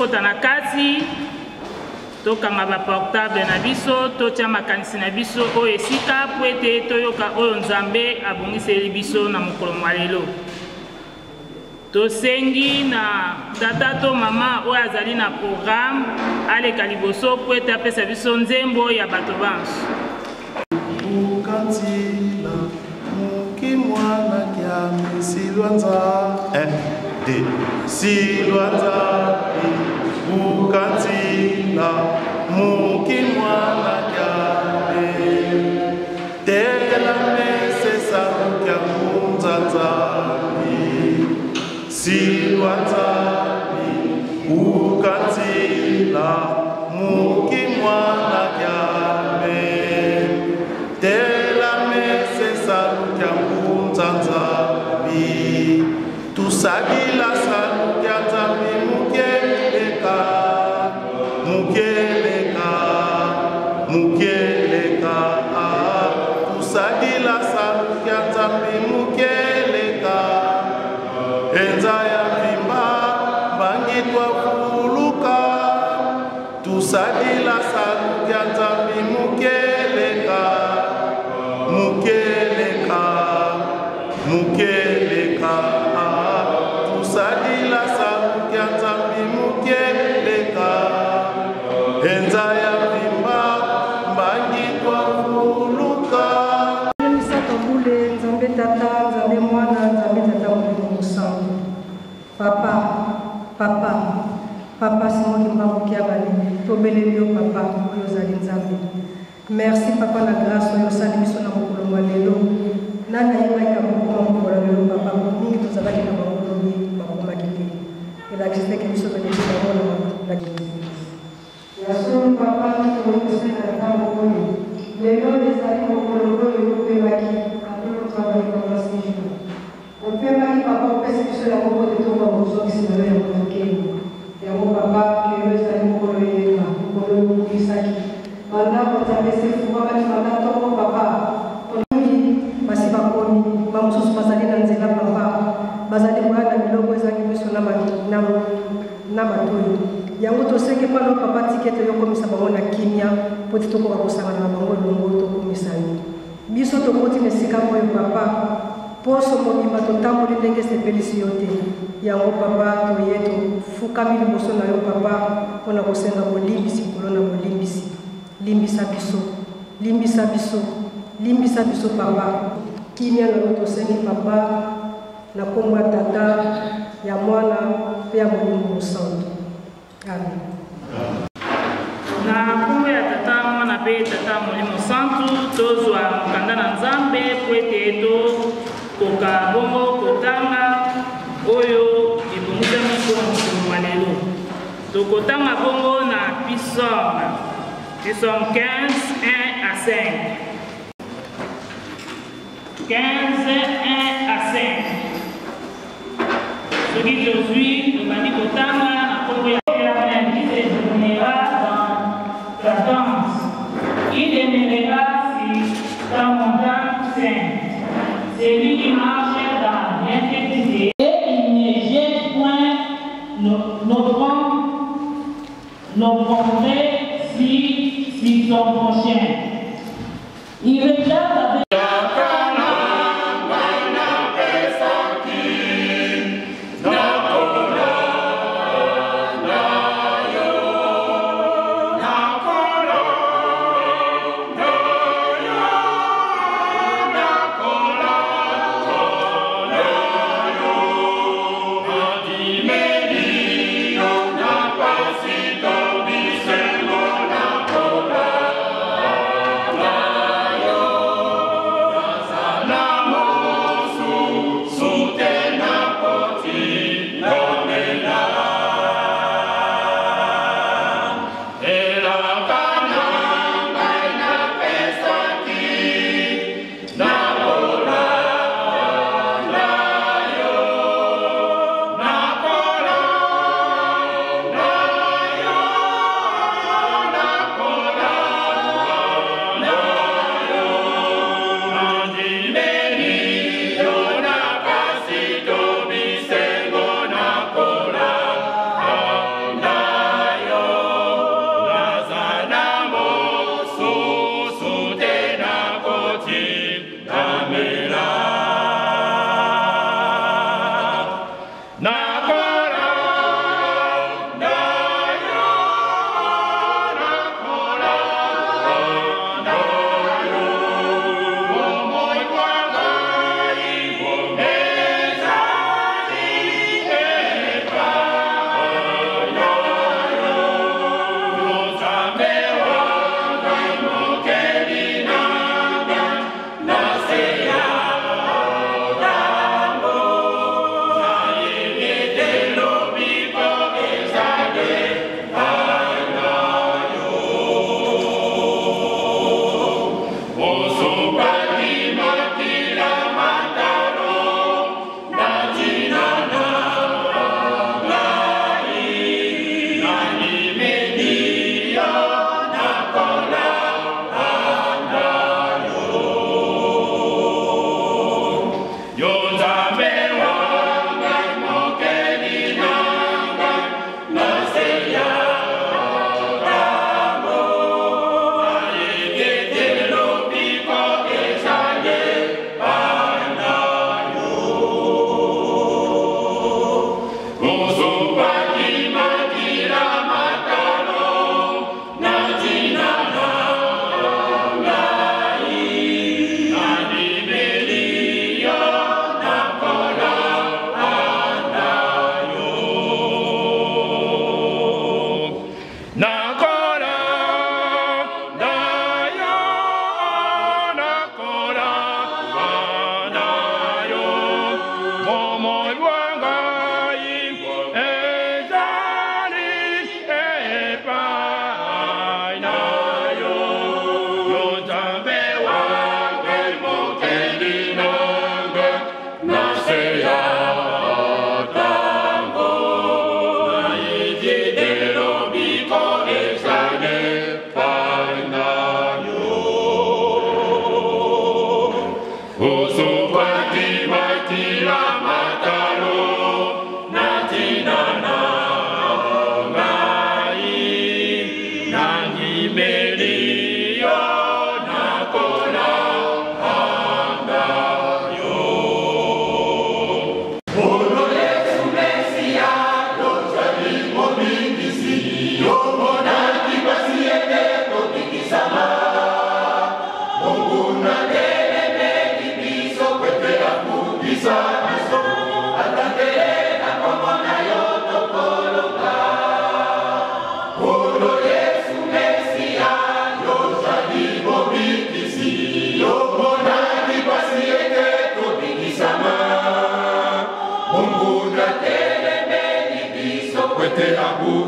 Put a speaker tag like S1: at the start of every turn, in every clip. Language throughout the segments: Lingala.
S1: Tokota na kati, tokanga ba portable na biso, totia makanisi na biso oyo esika mpo ete toyoka oyo Nzambe abongiseli biso na mokolo mwa lelo. Tosengi na tata to mama oyo azali na programme aleka liboso mpo ete apesa biso nzembo ya bato banso.
S2: Ukantila muki mwana kiami silwanza 1 2 silwanza ukantila muki mwana kiami tela mese salukia munzanzambi silwanzambi ukantila muki mwana kiame tela mese salukia munzanzambi tusadila salukia nzambi mukeleka mukeleka mukeleka tusadila salukia nzambi mukeleka enza ya vimba mbangi twafuluka tusadila salukia nzambi mukeleka mukeleka mukeleka tusadila salukia nzambi mukeleka enza ya vimba mbangi twafuluka.
S3: Misato bule Nzambe Tata, Nzambe Mwana, Nzambe Tata Molimo Mosantu. Papa, papa, papa Simon Kimbangu Kiabani, tobeleli yo papa oyo ozali Nzambe. Merci papa na grâce oyo osali biso na mokolo mwa lelo. Nani ayebaki akokoma mokolo ya lelo papa, po mingi tozalaki na bango lobi bakomaki te. Elakisi te ke biso toleki bango na na Ya solo papa, tokoki kosenga na ntango oyo. Lelo ezali mokolo oyo opemaki après kotravailler pendant 6 jours. Opemaki papa, opesi biso yango mpo te tokoka kozongisi na yo yango na nkembo. Yango papa, lelo ezali mokolo eyenga, mokolo oyo okumisaki. Bandako Nzambe esi efungwamaki banda ntongo papa. Mingi basi bakomi, bamosusu bazali na nzela papa, bazali koya na biloko ezangi miso na na na matoyi. Yango tosengi epai na yo papa, tika ete yo okomisa bango na kimia mpo ete tokoka kosangana na bango elongo tokumisa yo. Biso tokoti na esika oyo papa, poso mobimba totamboli ndenge esepelisi yo te. Yango papa, toye tofukami liboso na yo papa mpo na kosenga bolimbisi likolo na bolimbisi. Limbisa biso, limbisa biso, limbisa biso papa. Kimia na yo tosengi papa, na kombo ya Tata, ya Mwana mpe ya Molimo Mosantu. Amen.
S1: Na nkombo ya Tata, Mwana mpe Tata Molimo Santu, tozwa mokanda na Nzambe mpo ete tokoka bongo kotanga oyo ebongisami mpo na mokolo mwa lelo. Tokotanga bongo na Psaume, Psaume 15, 1 à 5. 15, 1 à 5. Soki tozwi, tobandi kotanga na nkombo ya Éternel qui se tournera dans ta tente. Il demeurera sur ta montagne sainte. Celui qui marche dans l'intégrité et il ne jette point l'offrande sur son prochain. Il regarde avec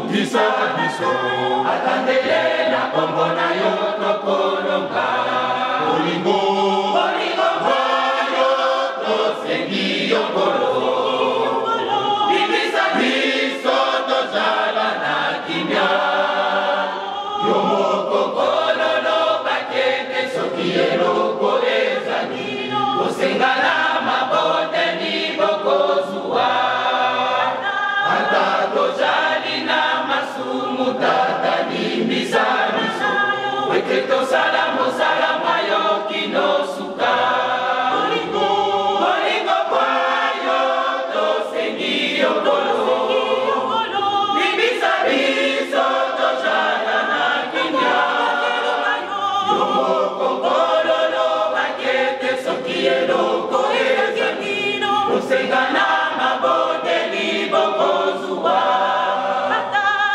S4: Bungisa biso. Ata ndele na kombo na yo tokolonga. Bolingo, bolingo bwa yo tosengi yo Nkolo. Bimisa biso tozala na kimia. Yo moko Nkolo loba ete soki eloko ezali kosenga na mabondeli bokozwa. Ata tozali na masumu, Tata limbisa biso, ete tosala mosala mwa yo kino suka. Bolingo bwa yo tosengi yo Nkolo. Limbisa biso tozala na kimia. Yo moko Nkolo loba ete soki eloko ezali kosenga na mabondeli bokozwa.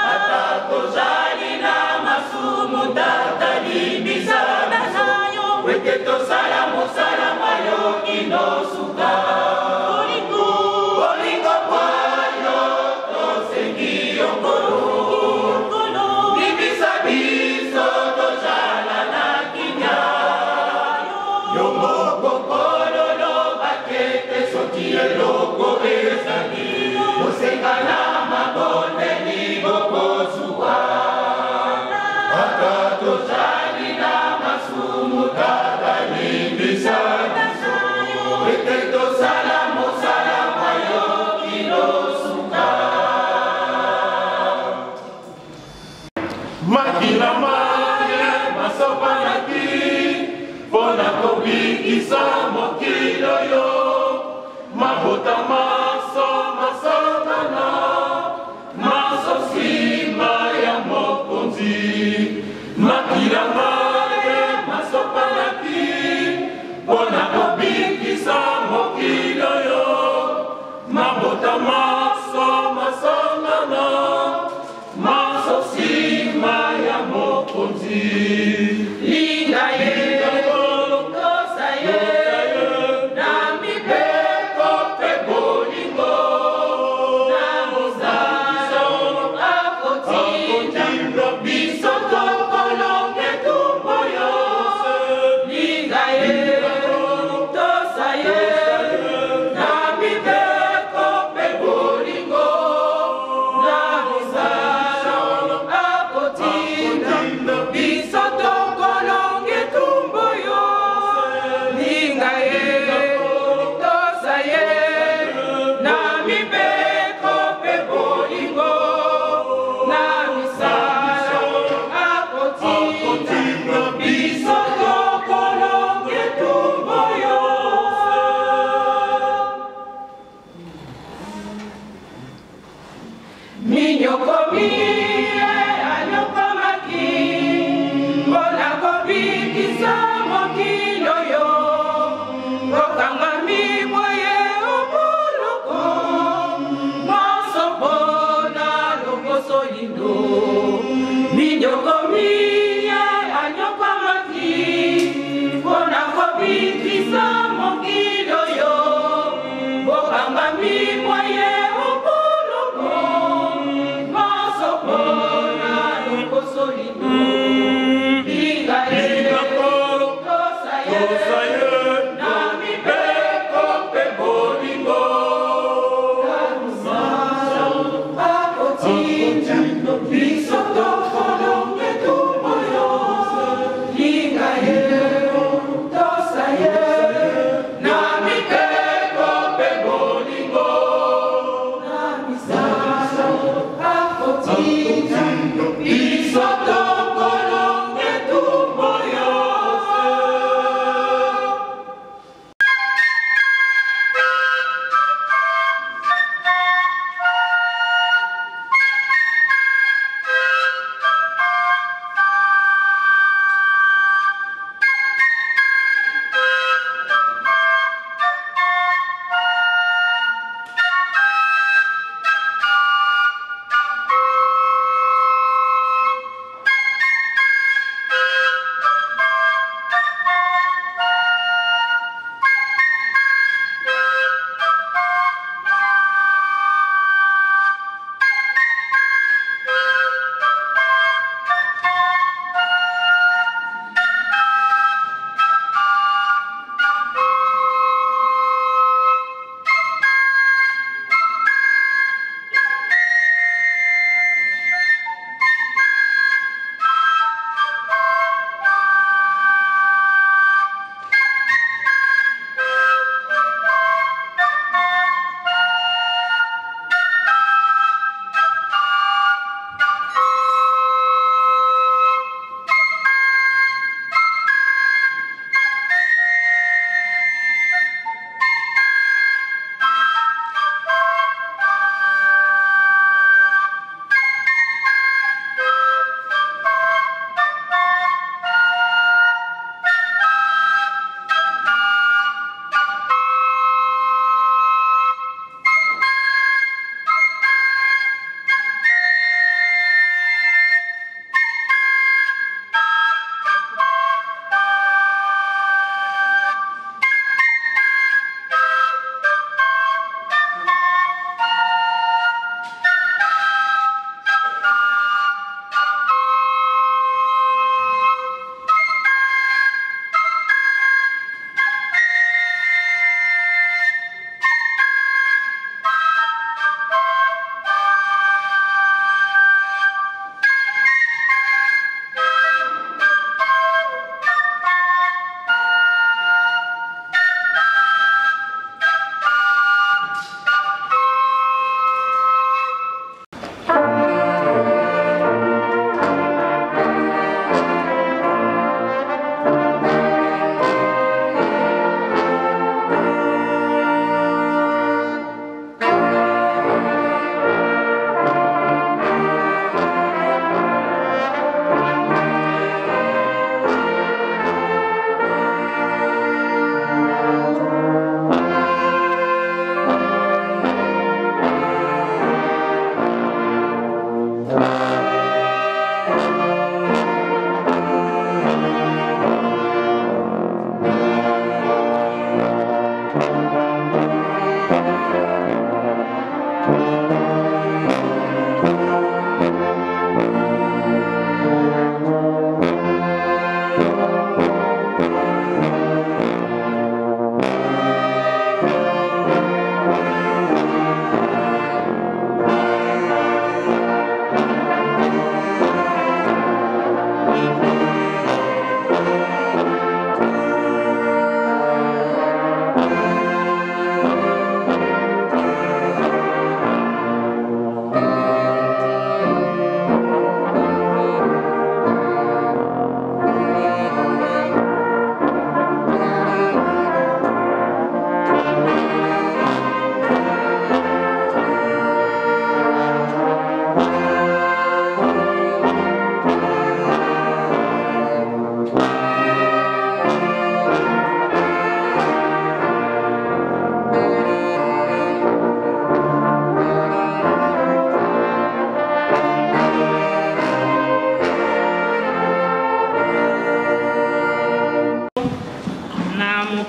S4: Ata tozali na masumu, Tata limbisa biso, ete tosala mosala mwa yo kino suka. Bolingo bwa yo tosengi yo Nkolo. Limbisa biso tozala na kimia. Yo moko Nkolo loba ete soki eloko ezali kosenga na mabondeli bokozwa. Ata tozali na masumu, Tata limbisa biso, ete tosala mosala mwa yo kino suka.
S2: Makila maye masopanaki mpo na kobikisa mokili oyo. Mabota maso masangana, maso nsima ya Mokonzi. Makila maye masopanaki mpo na kobikisa mokili oyo. Mabota maso masangana, maso nsima ya Mokonzi.
S4: Linga ye, tosa ye, na mibeko mpe bolingo, na mosala akotinda biso tokolonga etumbu oyo. Linga ye, tosa ye, na mibeko mpe bolingo, na mosala akotinda biso.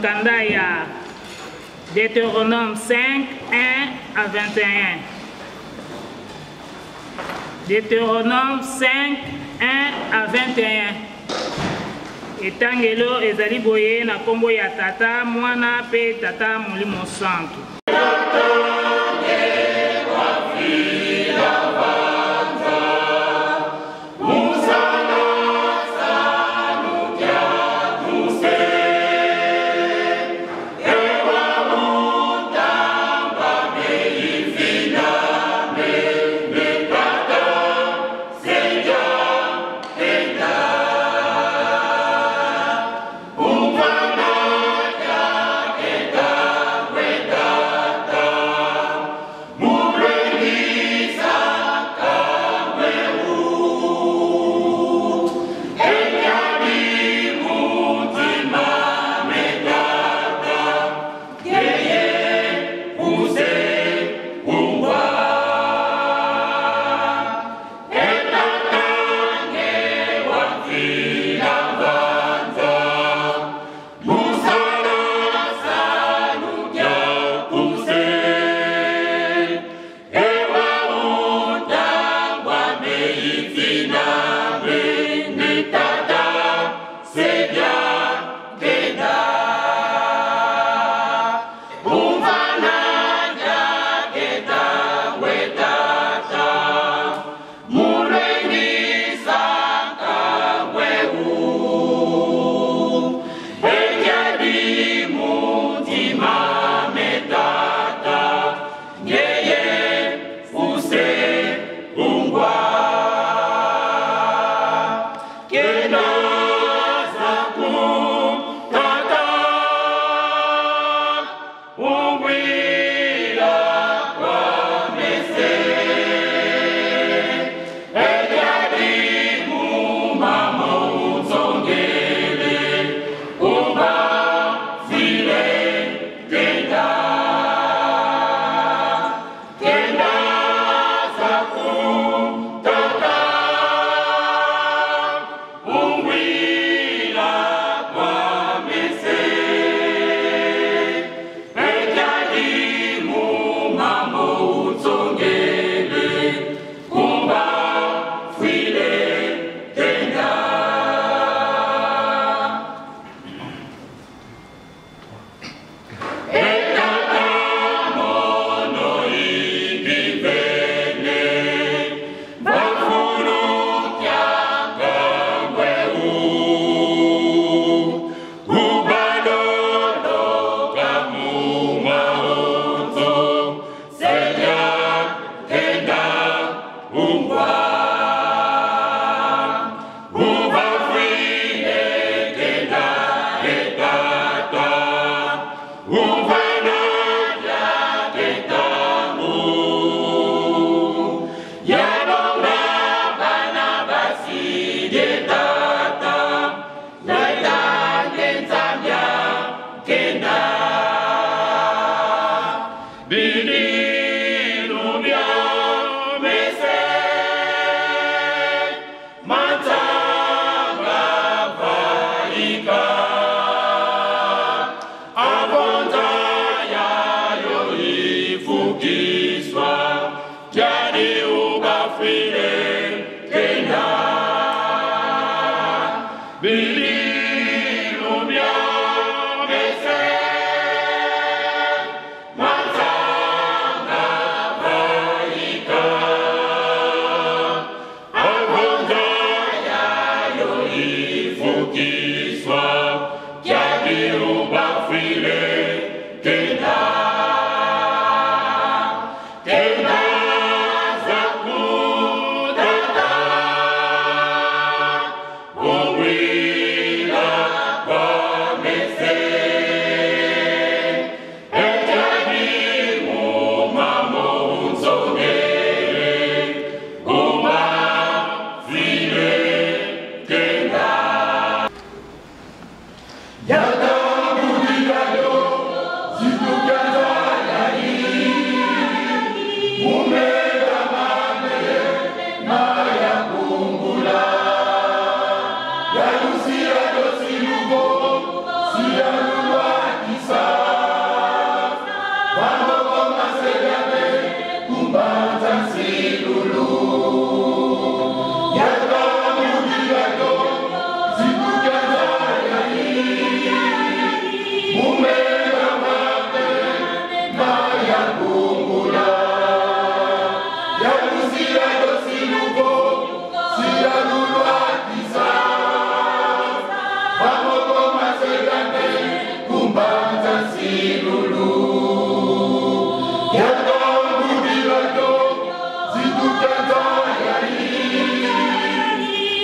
S1: mokanda ya Deutéronome 5, 1 à 21. Deutéronome 5, 1 à 21. Etangelo ezali boye na nkombo ya Tata, Mwana mpe Tata Molimo Santu.
S4: Tata,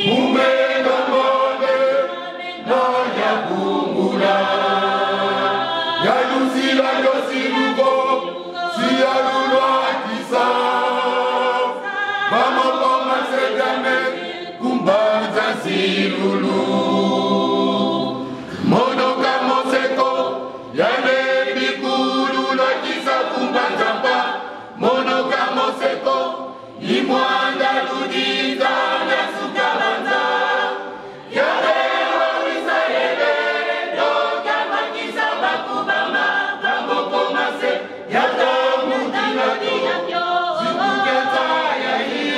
S4: Mumenga mane maya bungula Yalusila yosilugo Siyalulwakisa Bamoko masedame kumbanza silulu Monoka moseko yane bikulu lwakisa kumbanza mpa Monoka moseko imwanda ludinza nyasuka banza Yabewa Israele dokamakisa bakubama bamoko mase yatamudilado zikukenza yayi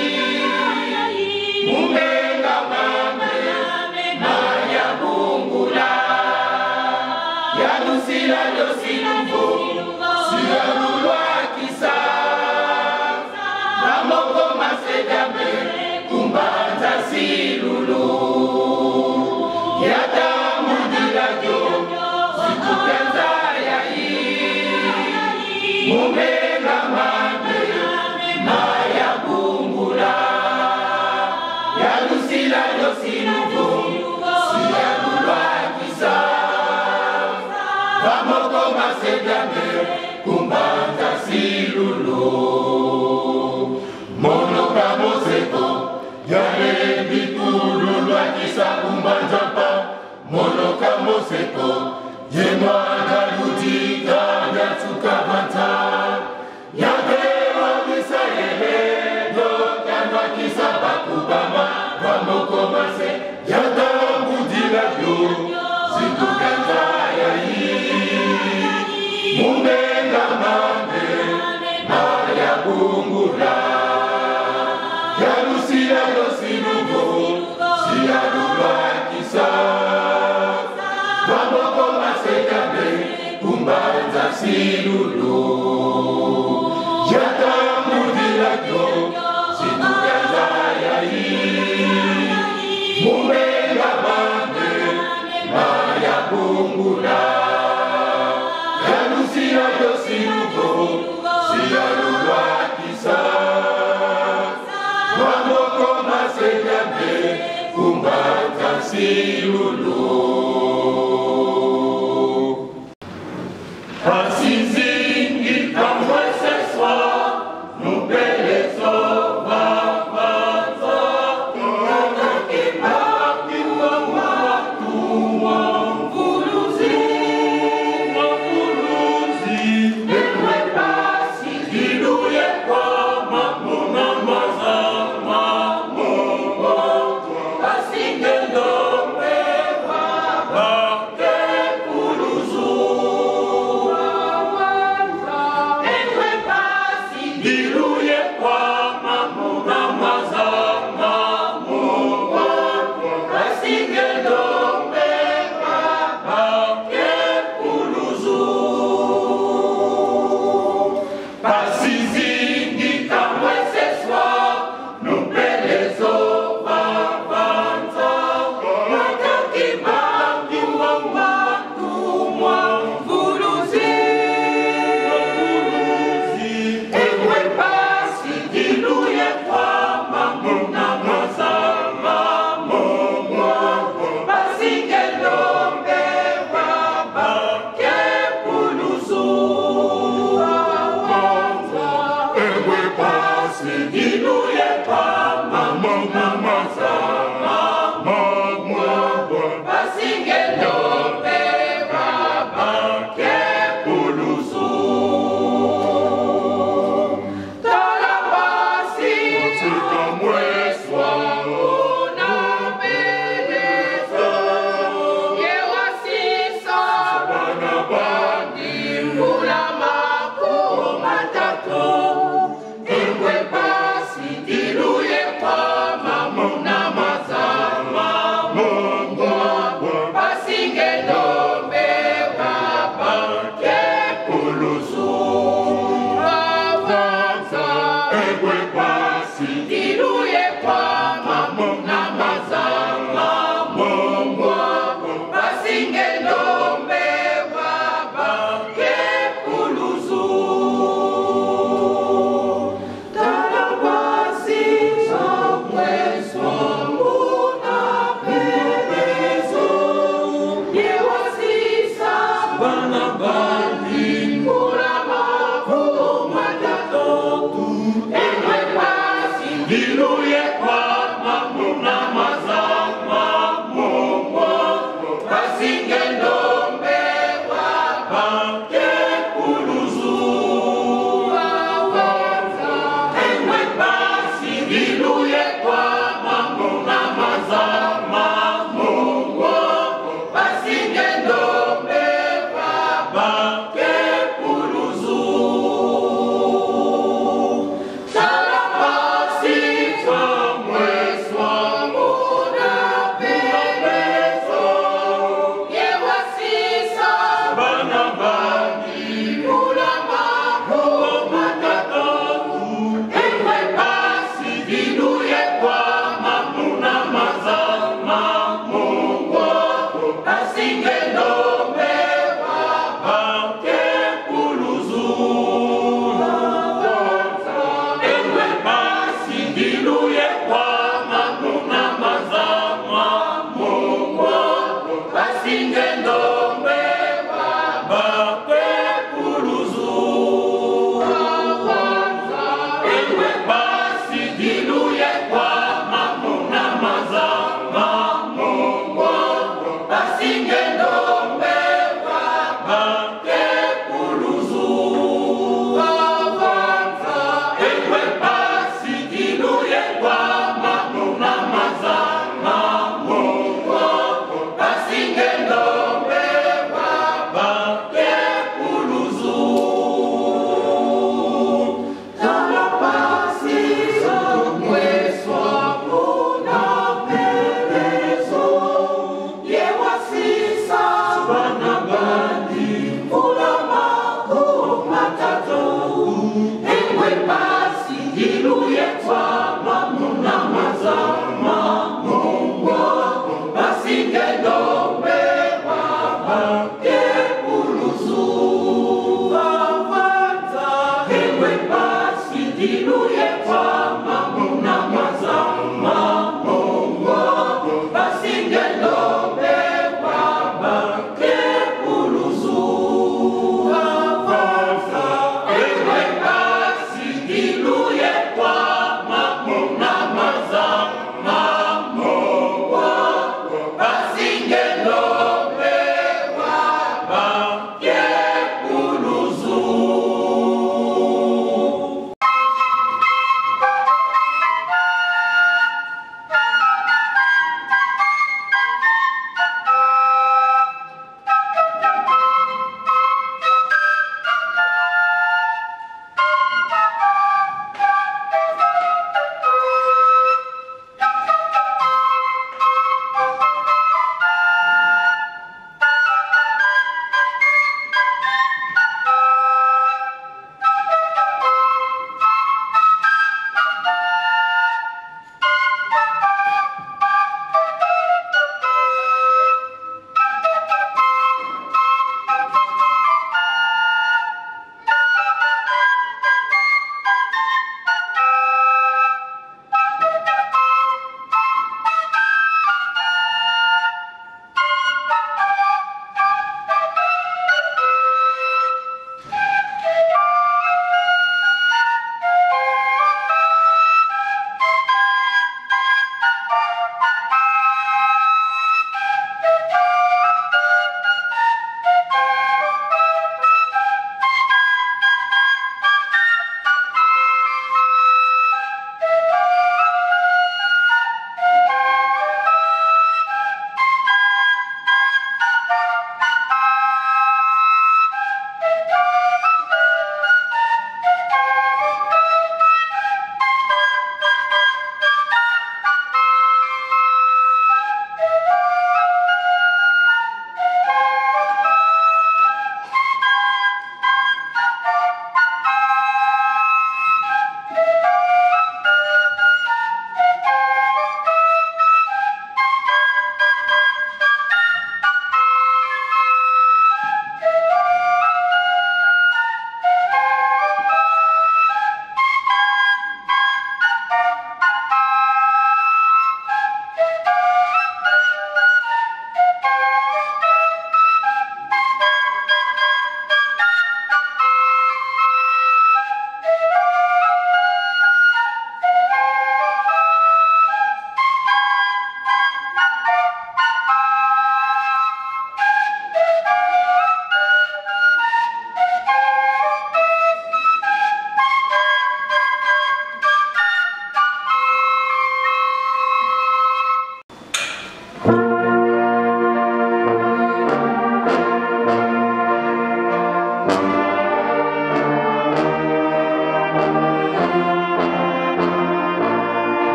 S4: Mumenga mame maya bungula Yalusila yosiluvo Siyalulwakisa Bamoko masedame kumbanza silulu Yatamudilado zikukenza yayi Mumenga mame maya bungula Yalusila yosiluvo Siyalulwakisa Bamoko masedame kumbanza silulu Monoka moseko yale bikulu lwakisa kumbanza mpa Monoka moseko yemwana lutika nyatsuka banza Yabewa Israele dokanwakisa bakubama bamoko mase yatambudila yo zikukenza yayi Mumenga mame maya bungula Yalusila yosilugo siyalulwakisa Bamoko masekame kumbanza silulu Yatamudila yo zikukenza yayi Mumenga mame maya bungula Yalusila yosilugo siyalulwakisa Bamoko masekame kumbanza silulu Asizingi kamweseswa nupelezo vavanza
S2: Thank you.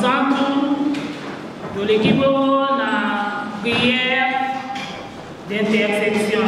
S1: Santu toleki bongo na prière d'intersection.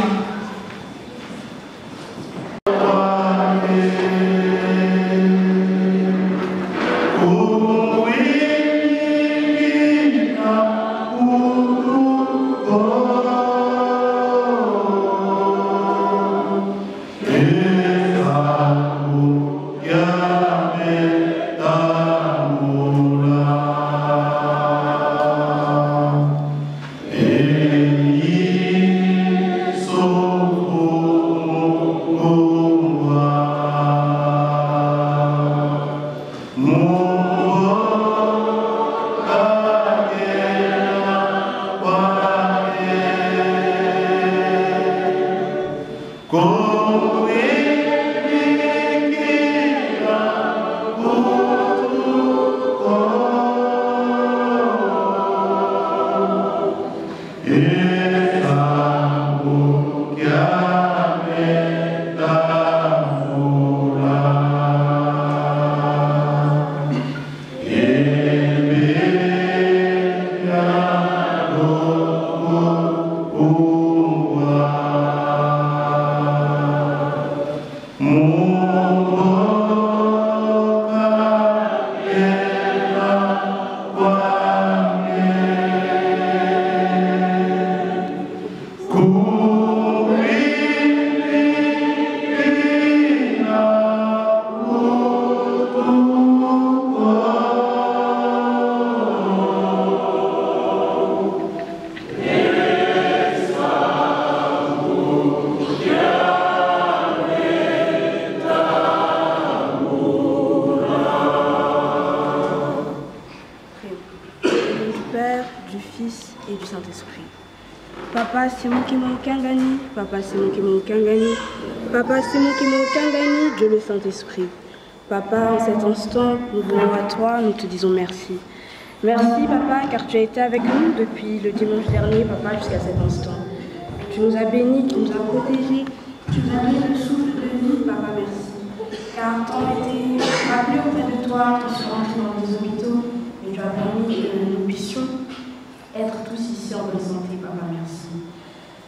S5: Papa Simon Kimbangu Kiangani, Papa Simon Kimbangu Kiangani, Papa Simon Kimbangu Kiangani, Dieu le Saint-Esprit. Papa, en cet instant, nous venons à toi, nous te disons merci. Merci, Papa, car tu as été avec nous depuis le dimanche dernier, Papa, jusqu'à cet instant. Tu nous as bénis, tu nous as protégés, tu nous as donné le souffle de vie, Papa, merci. Car tant été rappelé auprès de toi, tant sont rentrés dans des hôpitaux, mais tu as permis que nous puissions être tous ici en bonne santé, Papa, merci.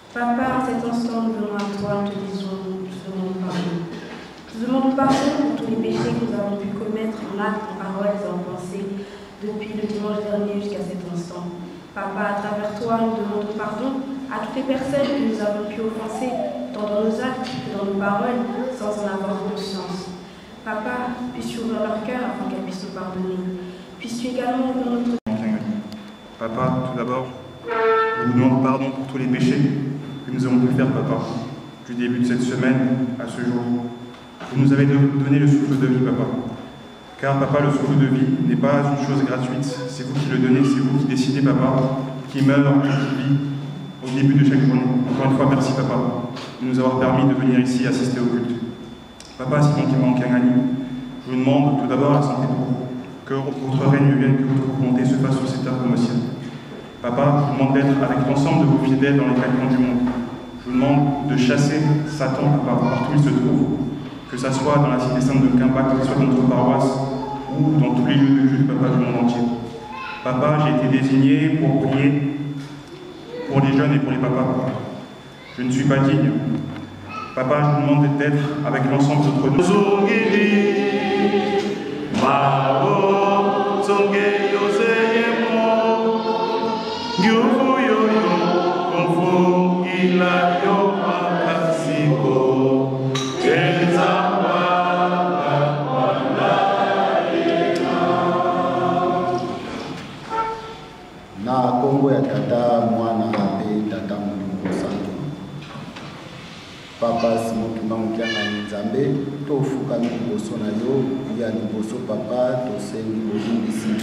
S5: Papa, en cet instant, nous venons à toi, nous te disons, nous te demandons pardon. Nous te demandons pardon pour tous les péchés que nous avons pu commettre en actes, en paroles et en pensées, depuis le dimanche dernier jusqu'à cet instant. Papa, à travers toi, nous demandons pardon à toutes les personnes que nous avons pu offenser, tant dans nos actes que dans nos paroles, sans en avoir conscience. Papa, puisses-tu ouvrir leur cœur afin qu'elles puissent nous pardonner. Puisses-tu également ouvrir notre...
S6: Papa, tout d'abord, nous vous demandons pardon pour tous les péchés que nous avons pu faire, Papa, du début de cette semaine à ce jour. Vous nous avez donné le souffle de vie, Papa. Car, Papa, le souffle de vie n'est pas une chose gratuite. C'est vous qui le donnez, c'est vous qui décidez, Papa, qui meurt et qui vit au début de chaque journée. Encore une fois, merci, Papa, de nous avoir permis de venir ici assister au culte. Papa, Simon Kimbangu Kiangani, je vous demande tout d'abord la santé pour vous. Que votre règne vienne, que votre volonté se fasse sur cette terre comme au ciel. Papa, je vous demande d'être avec l'ensemble de vos fidèles dans les quatre coins du monde. Je vous demande de chasser Satan, Papa, partout où il se trouve, que ce soit dans la cité sainte de Kimba, que ce soit dans notre paroisse ou ou dans tous les lieux de culte, papa, du monde entier. Papa, j'ai été désigné pour prier pour les jeunes et pour les papas. Je ne suis pas digne. Papa, je vous demande d'être avec l'ensemble d'entre nous.
S7: Na kombo ya Tata, Mwana mpe Tata Molimo Mosantu. Papa Simon Kimbangu Kiangani Nzambe, tofukami liboso na yo ya liboso papa, tosengi bolimbisi.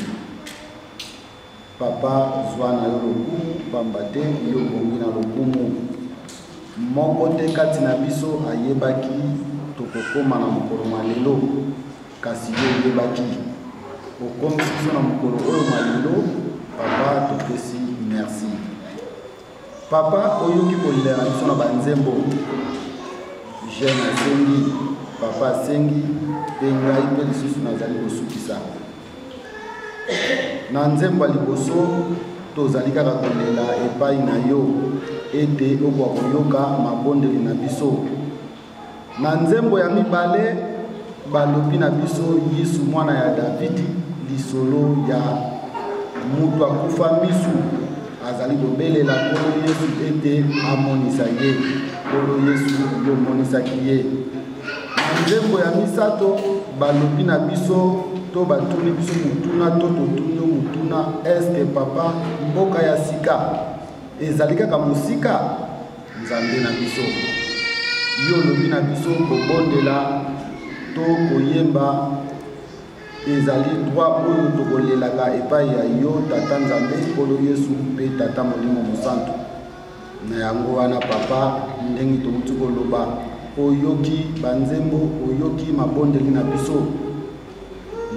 S7: Papa, zwa na yo lokumu, pamba te yo obongi na lokumu. Moko te kati na biso ayebaki tokokoma na mokolo mwa lelo, kasi yo oyebaki. Okomisi biso na mokolo oyo mwa lelo, papa, topesi merci. Papa, oyoki kolela na biso na banzembo. Jeune asengi, papa asengi, mpe ngai mpe lisusu nazali kosukisa. Na nzembo ya liboso, tozali kaka kolela epai na yo ete okoka koyoka mabondeli na biso. Na nzembo ya mibale, balobi na biso Yesu mwana ya Davidi, lisolo ya moto akufa misu azali kobelela Nkolo Yesu ete amonisa ye. Nkolo Yesu, yo omonisaki ye. Na nzembo ya misato, balobi na biso to batuni biso motuna to totuni yo motuna, eske papa, mboka ya sika ezali kaka mosika? Nzambe na biso, yo olobi na biso kobondela to koyemba ezali droit oyo tokolelaka epai ya yo Tata Nzambe, Nkolo Yesu mpe Tata Molimo Mosantu. Na yango wana papa, ndenge touti koloba, oyoki banzembo, oyoki mabondeli na biso.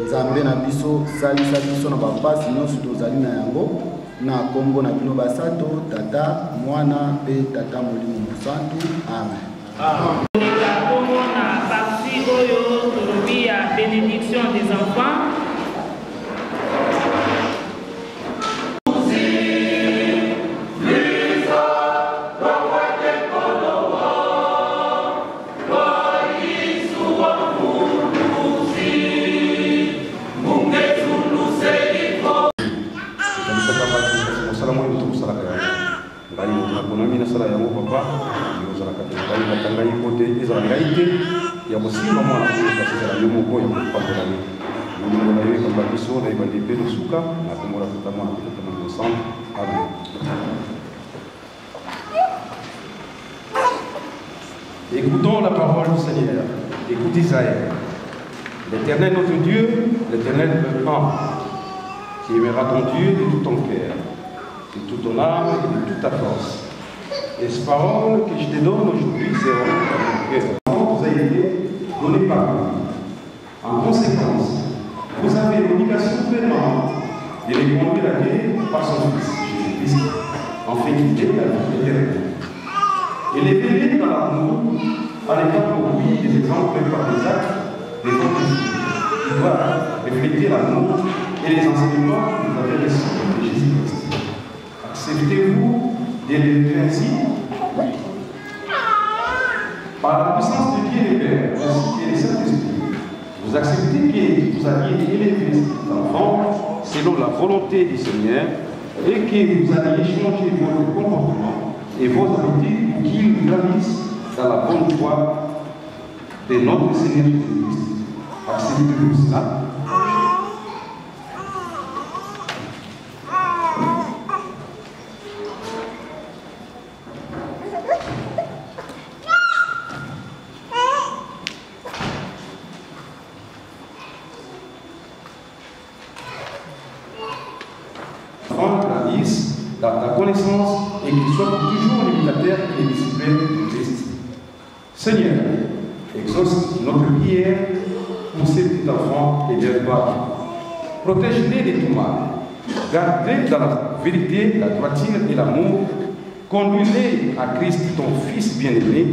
S7: Nzambe na biso, salisa biso na bapasi nyonso tozali na yango, na kombo na bino basato, Tata, Mwana mpe Tata Molimo Mosantu. Amen.
S1: Amen. Kombo na partie oyo tolobi ya bénédiction des enfants.
S8: Mosala moi moto kosalaka yango ngai moto naponami nasala yango papa yo ozalaka te ngai bata ngai mpo te ezala ngai te ya kosimba mwana oyo kasi ezala yo moko ya kopambola ye bolingo na yo ekamba biso na ebandi mpe na suka na kombo na Tata Mwana mpe Tata Molimo Santu. Amen.
S9: Écoutons la parole du Seigneur. Écoute Israël. L'Éternel notre Dieu, l'Éternel est un. Tu aimeras ton Dieu de tout ton cœur, de toute ton âme et de toute ta force. Et ces paroles que je te donne aujourd'hui seront dans ton cœur. Vous a été donné par lui. En conséquence, vous avez l'obligation pleinement de les conduire à Dieu par son Fils, Jésus-Christ, en fait qu'il est la vie éternelle. Et les veiller dans l'amour, en étant pour lui des exemples par des actes des autres qui doivent refléter l'amour et les enseignements que vous avez reçus de Jésus-Christ. Acceptez-vous d'élever ainsi? Oui. Par la puissance de Dieu le Père, ainsi que le Saint-Esprit, vous acceptez que vous alliez élever cet enfant selon la volonté du Seigneur et que vous alliez changer votre comportement et vos habitudes pour qu'ils grandissent dans la bonne voie de notre Seigneur Jésus-Christ. Acceptez-vous cela? Dans ta connaissance et qu'il soit toujours l'imitateur et le disciple de Christ. Seigneur, exauce notre prière pour ces petits enfants et leurs parents. Protège-les de tout mal. Garde-les dans la vérité, la droiture et l'amour. Conduis-les à Christ, ton Fils bien-aimé.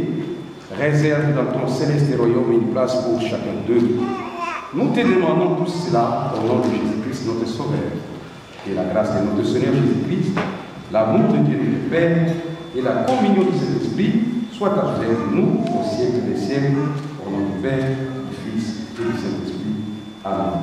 S9: Réserve dans ton céleste royaume une place pour chacun d'eux. Nous te demandons tout cela au nom de Jésus-Christ, notre Sauveur. Et la grâce de notre Seigneur Jésus-Christ, l'amour de Dieu le Père et la communion du Saint-Esprit soient avec nous au siècle des siècles, au nom du Père, du Fils et du Saint-Esprit. Amen.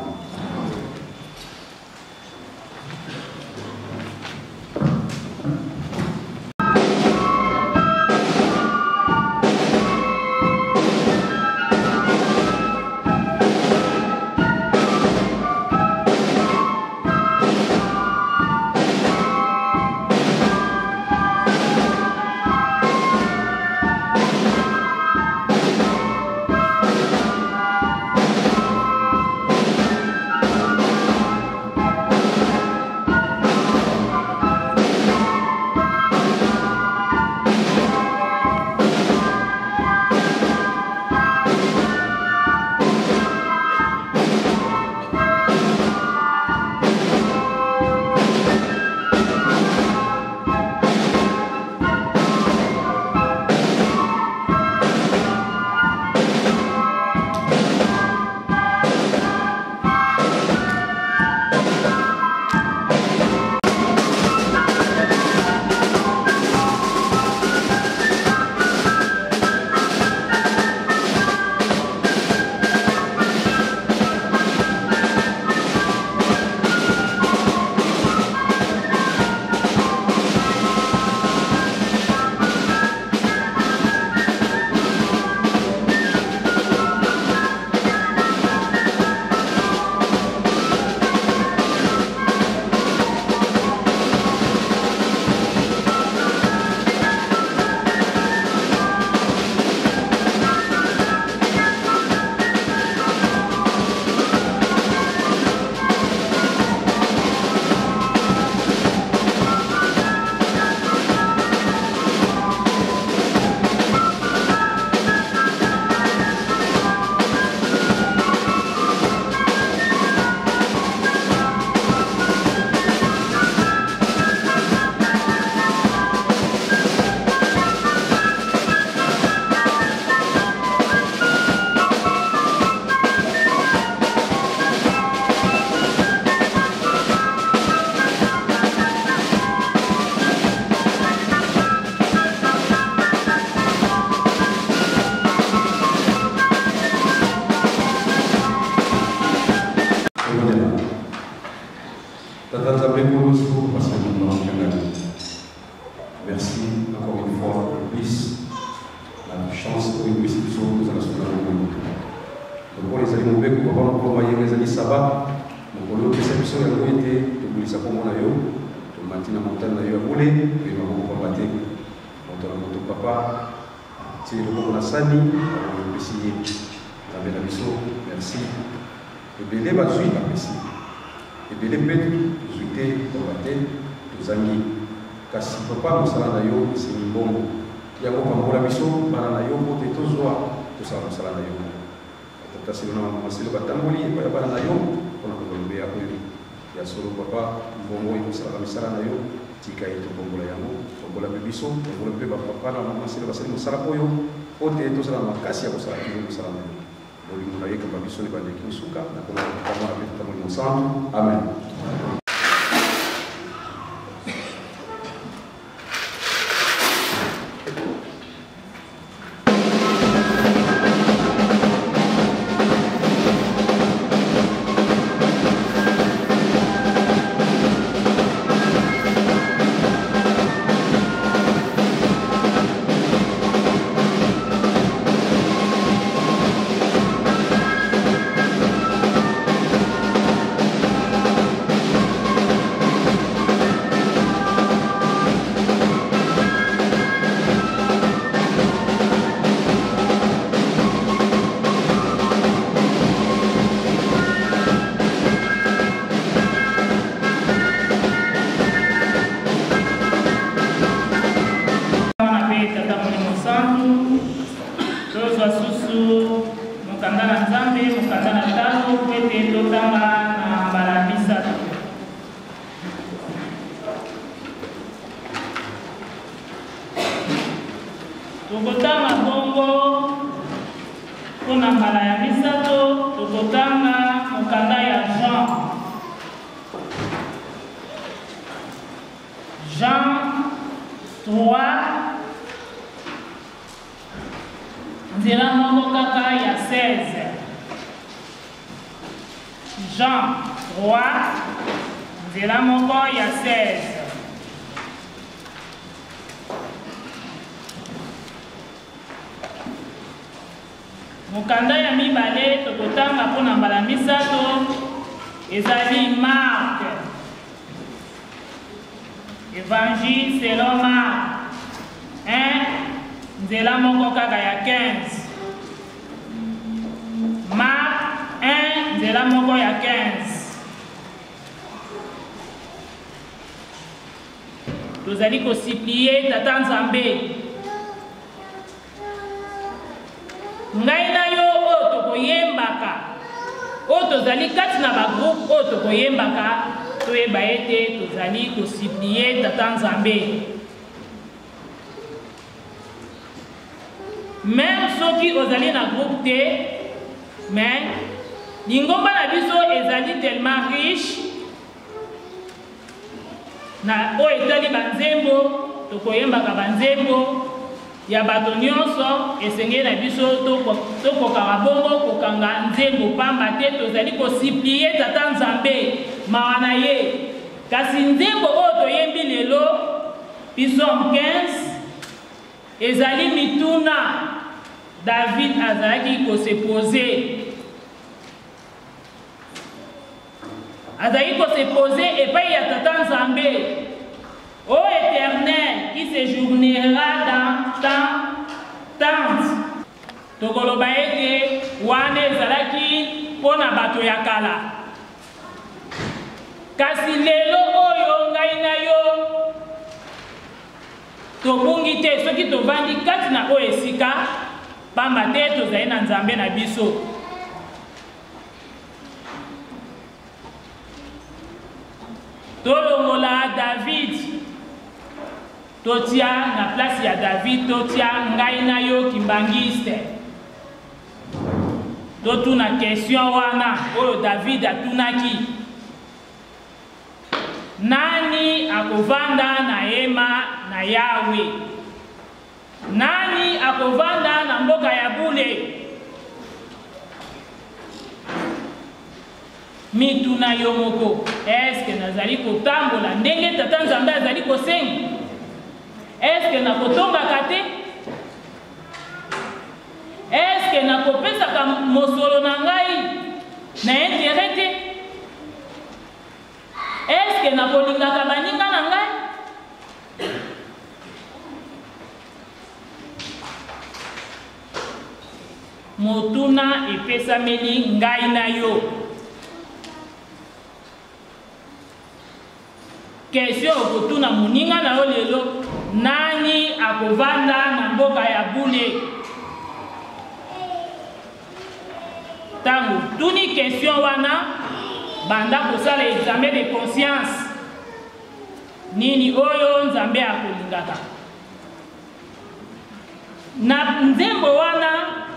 S9: Merci encore une fois pour plus la chance oyo epesi biso tozala soki na bomoi. Lokola ezali mobeko papa na mokolo mayenga ezali saba, mokolo oyo opesa biso yango ete tobulisa nkombo na yo, tomati na montagne na yo ya bule, toye maboko pamba te. Moto na moto papa tie loboko na sani, oyo opesi ye. Nzambe na biso, merci. Ebele bazwi bapesi, ebele mpe tozwi te pamba te tozangi. Kasi papa mosala na yo esengi mbongo, yango pambola biso bana na yo mpo te tozwa tosala mosala na yo. Batata Selo na mama Selo batamboli epai ya bana na yo mpo na kozwa lobeya oyo. Ya solo papa, mbongo ekosalaka misala na yo, tika ye topambola yango, pambola mpe biso, pambola mpe bapapa na mama Selo basali mosala oyo mpo te tozala na makasi ya kosala kino mosala na yo. Bolingo na ye ekamba biso na ebandeli kino suka, na kombo ya Tata, Mwana mpe Tata Molimo Santu. Amen.
S1: Mwana mpe Tata Molimo Santu, tozwa susu mokanda na Nzambe, mokanda na talo, mpo ete totanga na mbala misato. Tokotanga bongo mpo na mbala ya misato, tokotanga 3 nzela moko kaka ya 16. Jean 3 nzela moko ya 16. Mokanda ya mibale tokotanga mpo na mbala misato ezali Marc. Évangile selon Marc 1 nzela moko kaka ya 15. Marc 1 nzela moko ya 15. Tozali kosiplie Tata Nzambe Ngai na yo oyo tokoyembaka, oyo tozali kati na ba groupe oyo tokoyembaka, toyeba ete tozali kosuplie Tata Nzambe. Meme soki ozali na groupe te, mais lingomba na biso ezali tellement riche Na oyo etali banzembo, tokoyembaka banzembo ya bato nyonso. Esengeli na biso tokokaka bongo kokanga nzembo, pamba te tozali kosiplie Tata Nzambe mawa na ye. Kasi nzembo oyo toyembi lelo, Psaume 15, ezali mituna David azalaki ko se poser. Azali ko se poser epai ya Tata Nzambe. Ô Eternel qui sejournera dans ta tente. Tokoloba ete wana ezalaki mpo na bato ya kala. Kasi lelo oyo ngai na yo tobungi te soki tovandi kati na oyo esika, pamba te tozali na Nzambe na biso. Tolongola David, totia na place ya David, totia ngai na yo kimbanguiste. Totuna question wana oyo David atunaki. Nani akovanda na hema na Yahweh? Nani akovanda na mboka ya bule? Mituna yo moko, eske nazali kotambola ndenge Tata Nzambe azali kosenga? Eske nakotongaka te? Eske nakopesaka mosolo na ngai na interet te? Eske nakolingaka baninga na ngai? Motuna epesameli ngai na yo. Question okotuna moninga na yo lelo, nani akovanda na mboka ya bule? Ntango otuni question wana, banda kosala examen de conscience. Nini oyo Nzambe akolingaka? Na nzembo wana,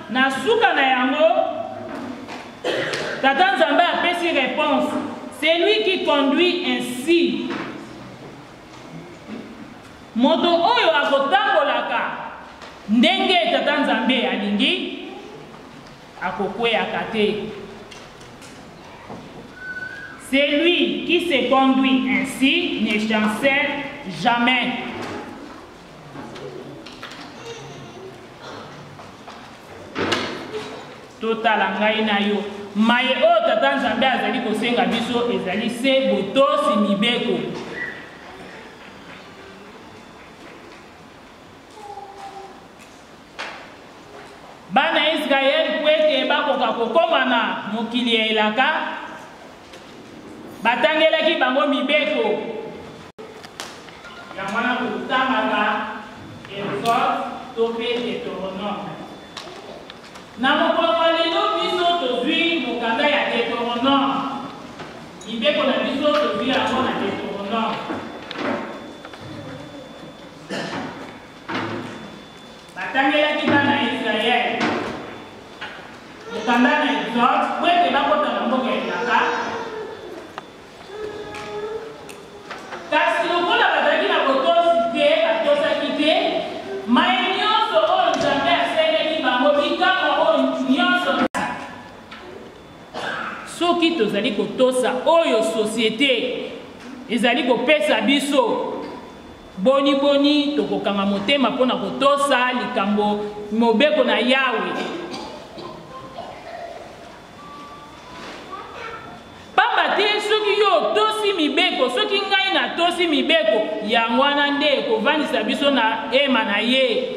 S1: na suka na yango, Tata Nzambe apesi réponse. Celui qui conduit ainsi, moto oyo akotambolaka ndenge Tata Nzambe alingi, akokweyaka te. Celui qui se conduit ainsi ne chancelle jamais. Totala ngai na yo. Maye oyo Tata Nzambe azali kosenga biso ezali se botosi mibeko. Bana ya Israel mpo ete bakoka kokoma na mokili ya elaka, batangelaki bango mibeko. Yango wana totangaka Exode to mpe Deuteronome. Na mokolo mwa lelo biso tozwi mokanda ya Deuteronome. Mibeko na biso tozwi yango na Deuteronome. Batangelaki bana ya Israele mokanda na Exode mpo ete bakota na mboka ya elaka. Kasi lokola bazalaki na botosi te, batosaki Soki tozali kotosa oyo societe ezali kopesa biso, boni boni tokokanga motema mpo na kotosa likambo mobeko na Yawe? Pamba te soki yo otosi mibeko, soki ngai natosi mibeko, yango wana nde ekovandisa biso na hema na ye.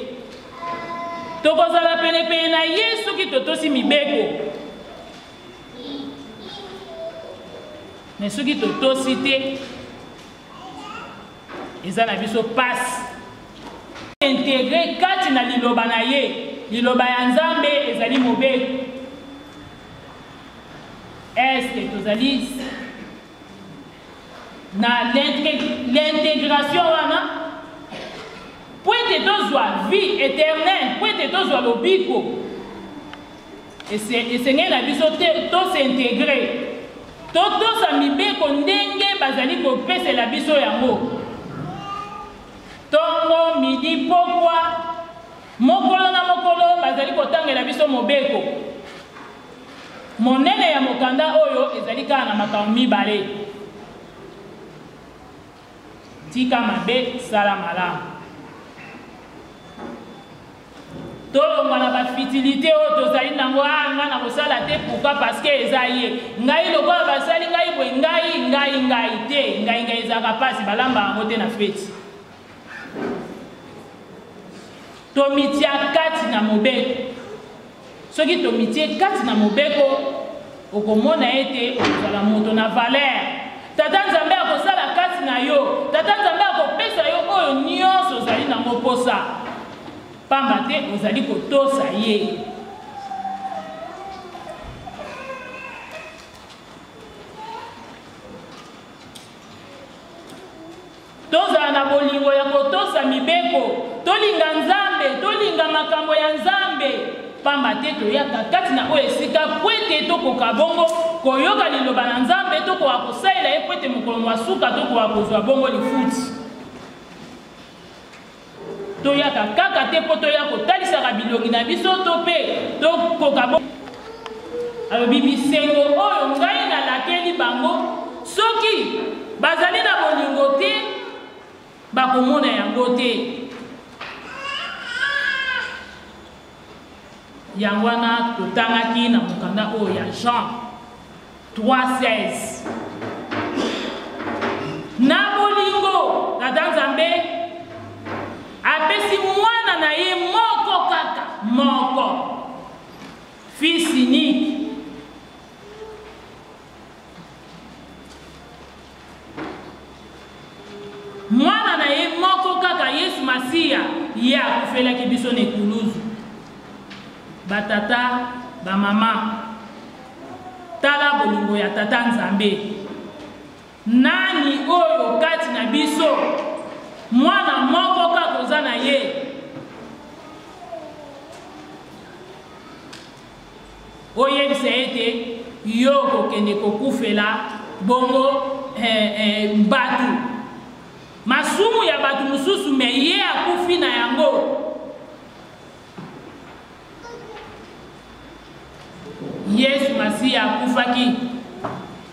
S1: Tokozala penepene na ye soki totosi mibeko. Me soki totosi te, eza na biso pasi. Integre kati na liloba na ye. Liloba ya Nzambe ezali mobeko. Est-ce que tozali na l'intégration wana mpo ete tozwa vie éternelle, mpo ete tozwa lobiko, esengeli na biso te tosintegre, totosa mibeko ndenge bazali kopesela biso yango ntongo, midi, pokwa, mokolo na mokolo bazali kotangela biso mobeko. Monene ya mokanda oyo ezali kaka na makambo mibale: tika mabe, sala malamu. Tolongwa na bafitilite oyo tozali nango. A ah, ngai nakosala te, pourquoi? Parce que eza ye ngai, lokola basali ngai boye, ngai ngai ngai te, ngai ngai ezalaka mpasi, balamba yango te na feti. Tomitia kati na mobeko. Soki tomitie kati na mobeko, okomona ete okozala moto na valeur. Tata Nzambe akosala kati na yo. Tata Nzambe akopesa yo oyo nyonso ozali nango mposa, pamba te ozali kotosa ye. Tozala na bolingo ya kotosa mibeko, tolinga Nzambe, tolinga makambo ya Nzambe, pamba te toyaka kati na oyo esika mpo ete tokoka bongo koyoka liloba na Nzambe, tokoka kosalela ye mpo ete mokolo mwa suka tokoka kozwa bongo lifuti. Toyaka kaka te mpo toya kotalisaka bilongi na biso to mpe tokoka bo alobi bisengo oyo ngai nalakeli bango, soki bazali na bolingo te bakomona yango te. Yango wana totangaki na mokanda oyo ya Jean 3:16. Na bolingo, Tata Nzambe apesi mwana na ye moko kaka moko, fils unique. Mwana na ye moko kaka, Yesu Masiya, ye akufelaki biso na ekuluzu. Batata, bamama, tala bolingo ya Tata Nzambe. Nani oyo kati na biso mwana moko kaka oza na ye? Oyebisa ye ete yo okokende kokufela bongo eh, eh, bato masumu ya bato mosusu, me ye akufi na yango. Yesu Masiya akufaki,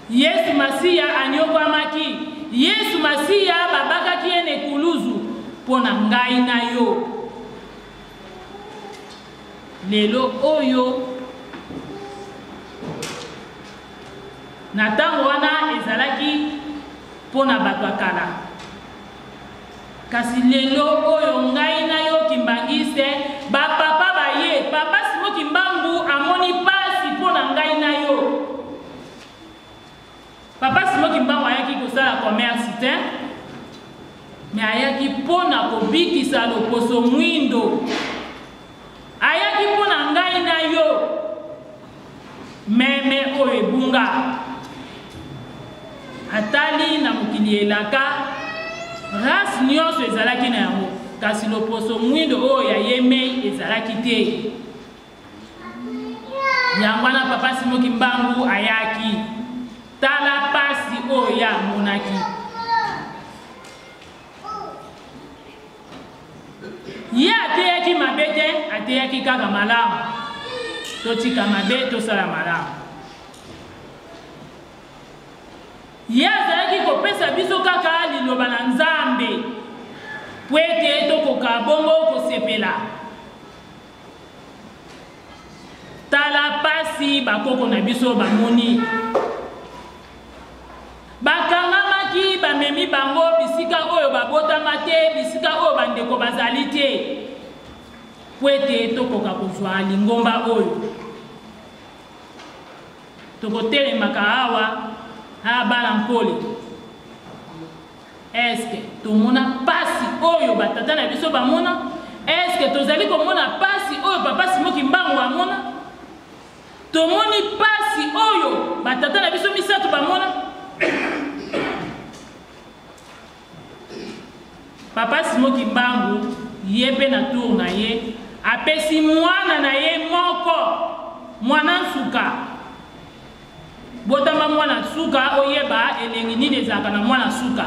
S1: Yesu Masiya anyokwamaki, Yesu Masiya babakaki ye na ekuluzu mpo na ngai na yo. Lelo oyo, na ntango wana ezalaki mpo na bato ya kala, kasi lelo oyo ngai na yo Kimbanguiste, ba papa baye, papa Simon Kimbangu amoni pasi mpo na ngai na yo. Papa Simon Kimbangu ayaki kosala commerce te, me ayaki mpo na kobikisa loposo mwindo. Ayaki mpo na ngai na yo, meme oyo ebunga. Atali na mokili elaka, race nyonso ezalaki na yango, kasi loposo mwindo oyo ya ye mei ezalaki te. Yango wana papa Simon Kimbangu ayaki. Tala pasi oyo ye amonaki. Ye ateyaki mabe te, ateyaki kaka malamu. Totika mabe, tosala malamu. Ye azalaki kopesa biso kaka liloba na Nzambe mpo ete tokoka bongo kosepela. Tala pasi bakoko na biso bamoni. Bakangamaki, bamemi bango bisika oyo babotama te, bisika oyo bandeko bazali te, mpo ete tokoka kozwa lingomba oyo. Tokotelemaka awa, a bana Nkole. Est-ce tomona pasi oyo batata na biso bamona? Est-ce tozali komona pasi oyo papa Simon Kimbangu amona? Tomoni pasi oyo batata na biso misato bamona? Papa Simon Kimbangu ye mpe na tour na ye apesi mwana na ye moko mwana nsuka. Botama mwana nsuka oyeba elengi nini ezalaka na mwana nsuka.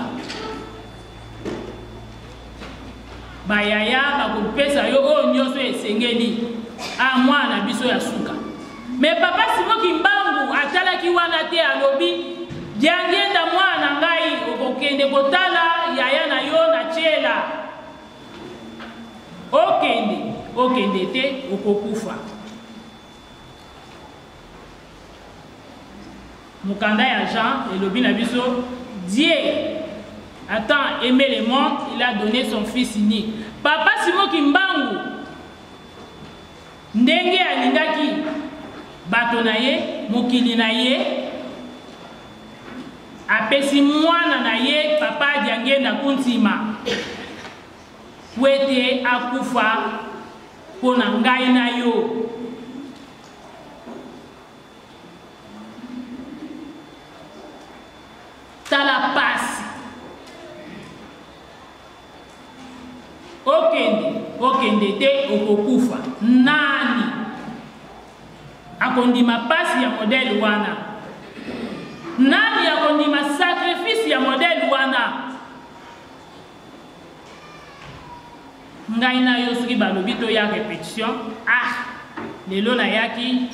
S1: Bayaya bakopesa yo oyo nyonso esengeli a mwana na biso ya suka. Me papa Simon Kimbangu atalaki wana te, alobi Diangienda mwana na ngai, okokende kotala yaya na yo na Tshela. Okende, okende te, okokufa. Mokanda ya Jean elobi na biso Dieu a tant aimé le monde, il a donné son fils unique. Papa Simon Kimbangu ndenge alingaki bato na ye, mokili na ye, apesi mwana na ye Papa Diangienda Kuntima po ete akufa mpo na ngai na yo. Tala pasi. Okende, okende te okokufa. Nani akondima pasi ya modèle wana? Nani akondima sacrifice ya modèle wana? Ngai na yo soki balobi toya repetition, ah lelo nayaki,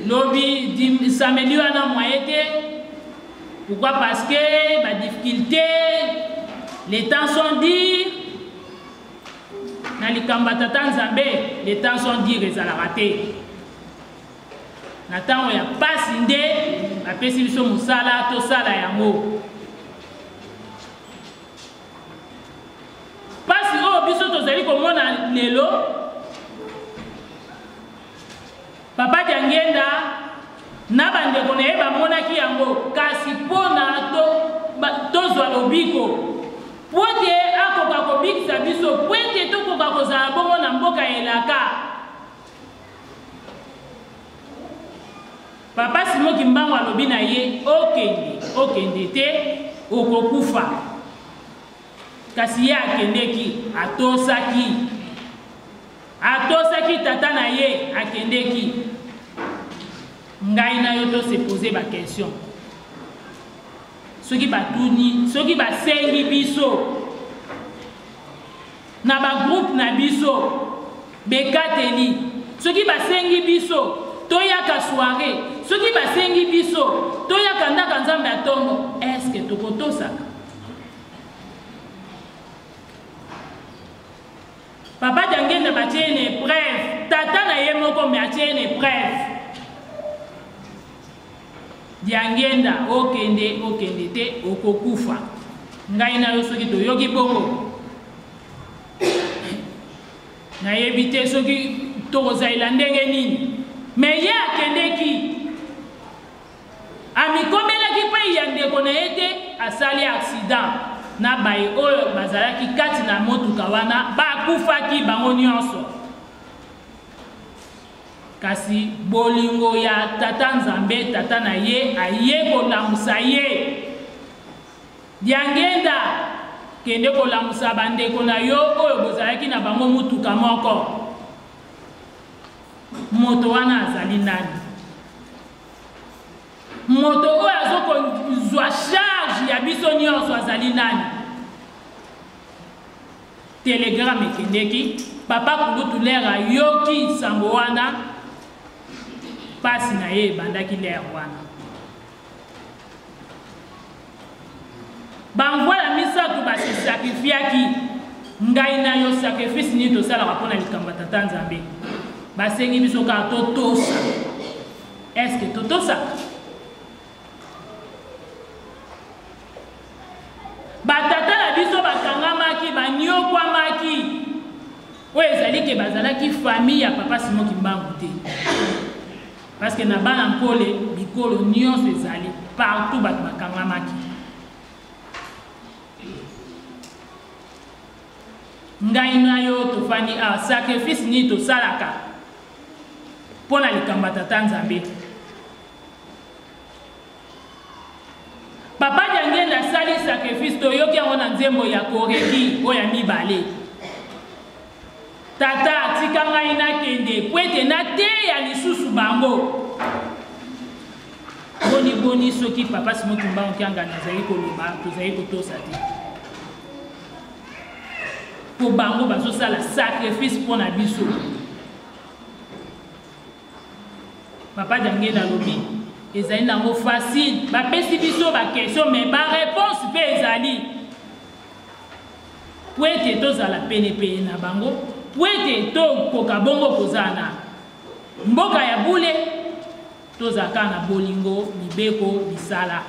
S1: lobi samedi wana moyen te. Pourquoi? Parce que ba difficulté, les temps sont durs. Na likambo ya tata Nzambe, les temps sont durs ezalaka te. Na ntango ya pasi nde bapesi biso mosala tosala yango. Pasi oyo biso tozali komona lelo, Papa Diangienda na bandeko na ye bamonaki yango, kasi mpo na tozwa lobiko, mpo ete akoka kobikisa biso, mpo ete tokoka kozala bongo na mboka ya elaka. Papa Simon Kimbangu alobi na ye, okende, okende te, okokufa. Kasi ye akendeki, atosaki. Atosaki tata na ye, akendeki. Ngai na yo to se poser ba question. Soki batuni, soki basengi biso na ba groupe na biso bekateli, soki basengi biso toyaka soirée, soki basengi biso toyaka ndaka Nzambe ya tongo, est-ce que tokotosaka? Papa Diangienda batie ye na épreuve, tata na ye moko mais atie ye na épreuve. Diangienda okende okende te okokufa. Ngai na yo soki toyoki bongo, nayebi te soki tokozalela ndenge nini, mais ye akendeki Amikomelaki epai ya ndeko na ye te asali accident na baye oyo bazalaki kati na motuka wana bakufaki bango nyonso. Kasi bolingo ya Tata Nzambe, tata na ye, aye kolamusa ye. Diangienda, kende kolamusa bandeko na yo oyo bozalaki na bango motuka moko. Moto wana azali nani? Moto oyo azokozwa charge ya biso nyonso azali nani? Telegrame ekendeki, papa kulutu lere ayoki sango wana, pasi na ye ebandaki lere wana. Bamvwala misato basisacrifiaki. Ngai na yo sacrifice nini tosalaka mpo na likambo ya Tata Nzambe? Basengi biso kaka totosa. Est-ce que totosaka? Batata na biso bakangamaki, banyokwamaki. Oyo ezali ke bazalaki famille ya Papa Simon Kimbangu te. Parce que na bana Nkole bikolo nyonso ezali partout bato bakangamaki. Ngai na yo tofandi awa, sacrifice nini tosalaka mpo na likambo ya Tata Nzambe? Papa Diangienda asali sacrifice, toyoki yango na nzembo ya Koreki oyo ya mibale. Tata, tika ngai nakende mpo ete nateya lisusu bango. Boni boni soki Papa Simon Kimbangu Kiangani azali koloba, tozali kotosa te. Mpo bango bazosala sacrifice mpo na biso. Papa Diangienda alobi ezali nango facile, bapesi biso ba question mais ba réponse mpe ezali po ete tozala penepene na bango, po ete tokoka bongo kozala na mboka ya bule, tozala kaka na bolingo, mibeko, misala.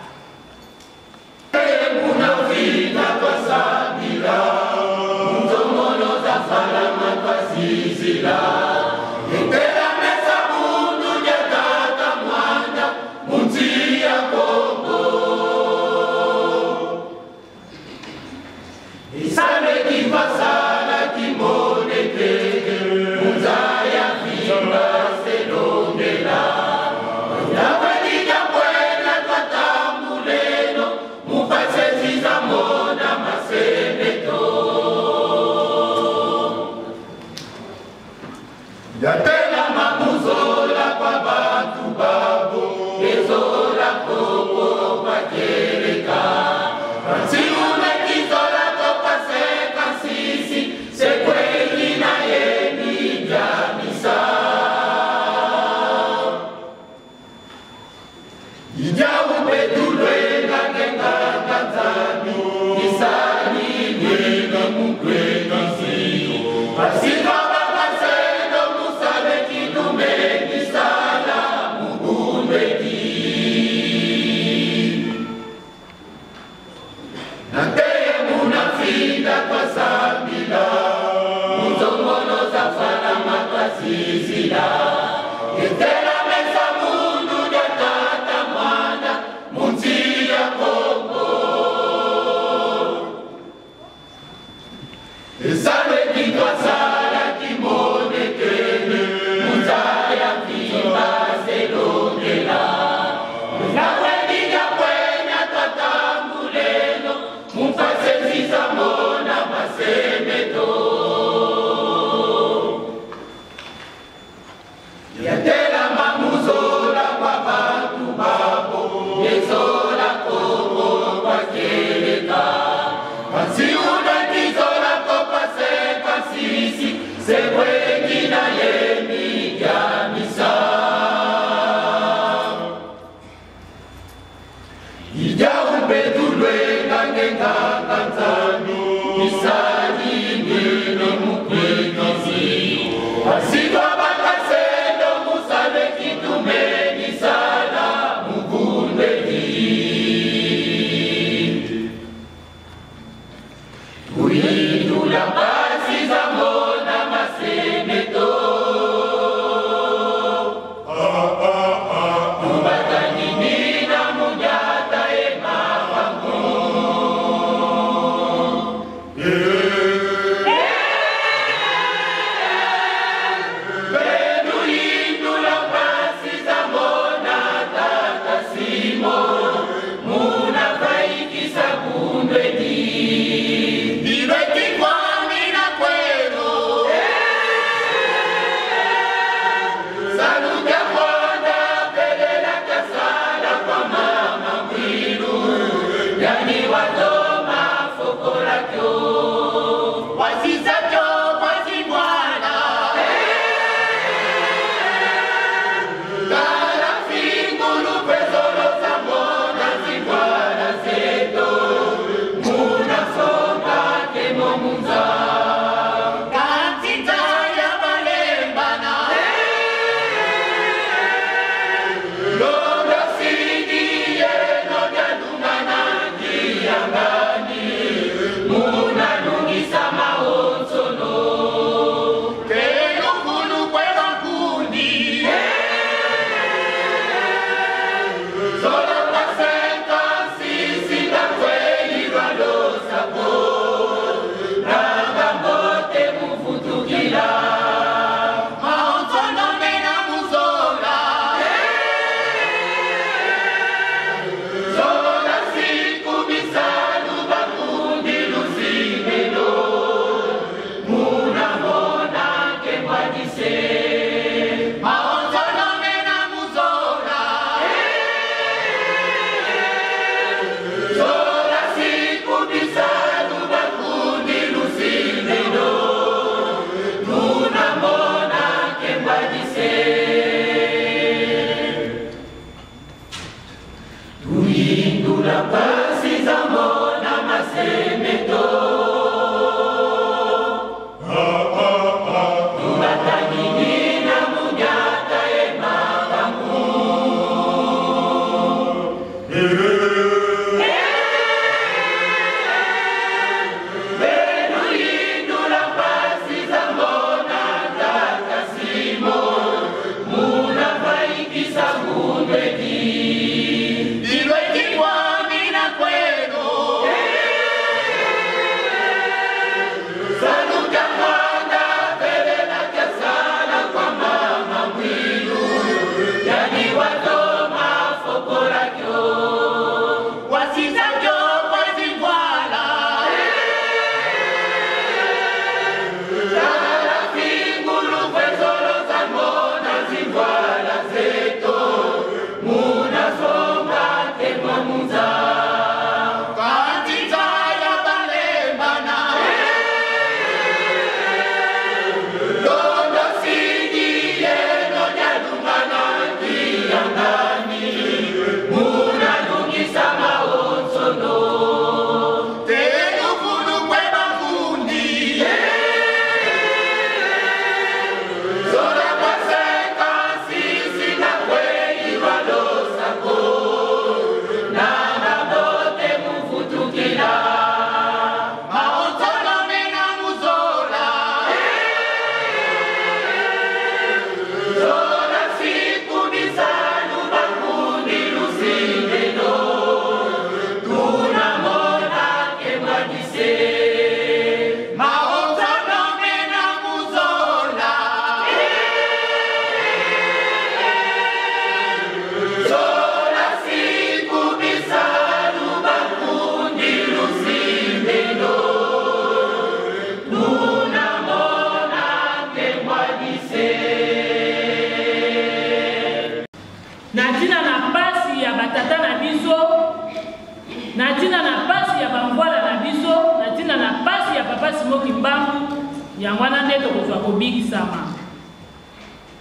S1: Yango wana nde tokozwa kobikisama.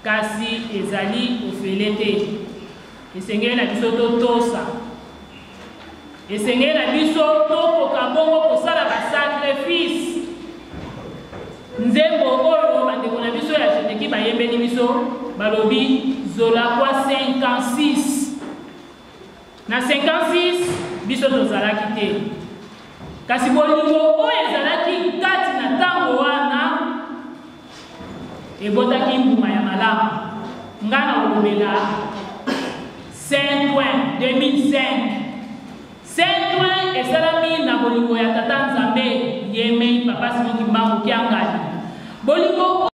S1: Kasi ezali ofele te. Esengeli na biso totosa. Esengeli na biso tokoka bongo kosala ba sacrifice. Nzembo oyo bandeko na biso ya Geneki bayembeli biso balobi Zolakwa 56. Na 56 biso tozalaki te. Kasi bolingo oyo ezalaki kati na ntango wana ebotaki mbuma ya malamu. Ngai nakolobela Saint-Ouen 2005. Saint-Ouen esalami na bolingo ya Tata Nzambe ye mei Papa Simon Kimbangu Kiangani. Bolingo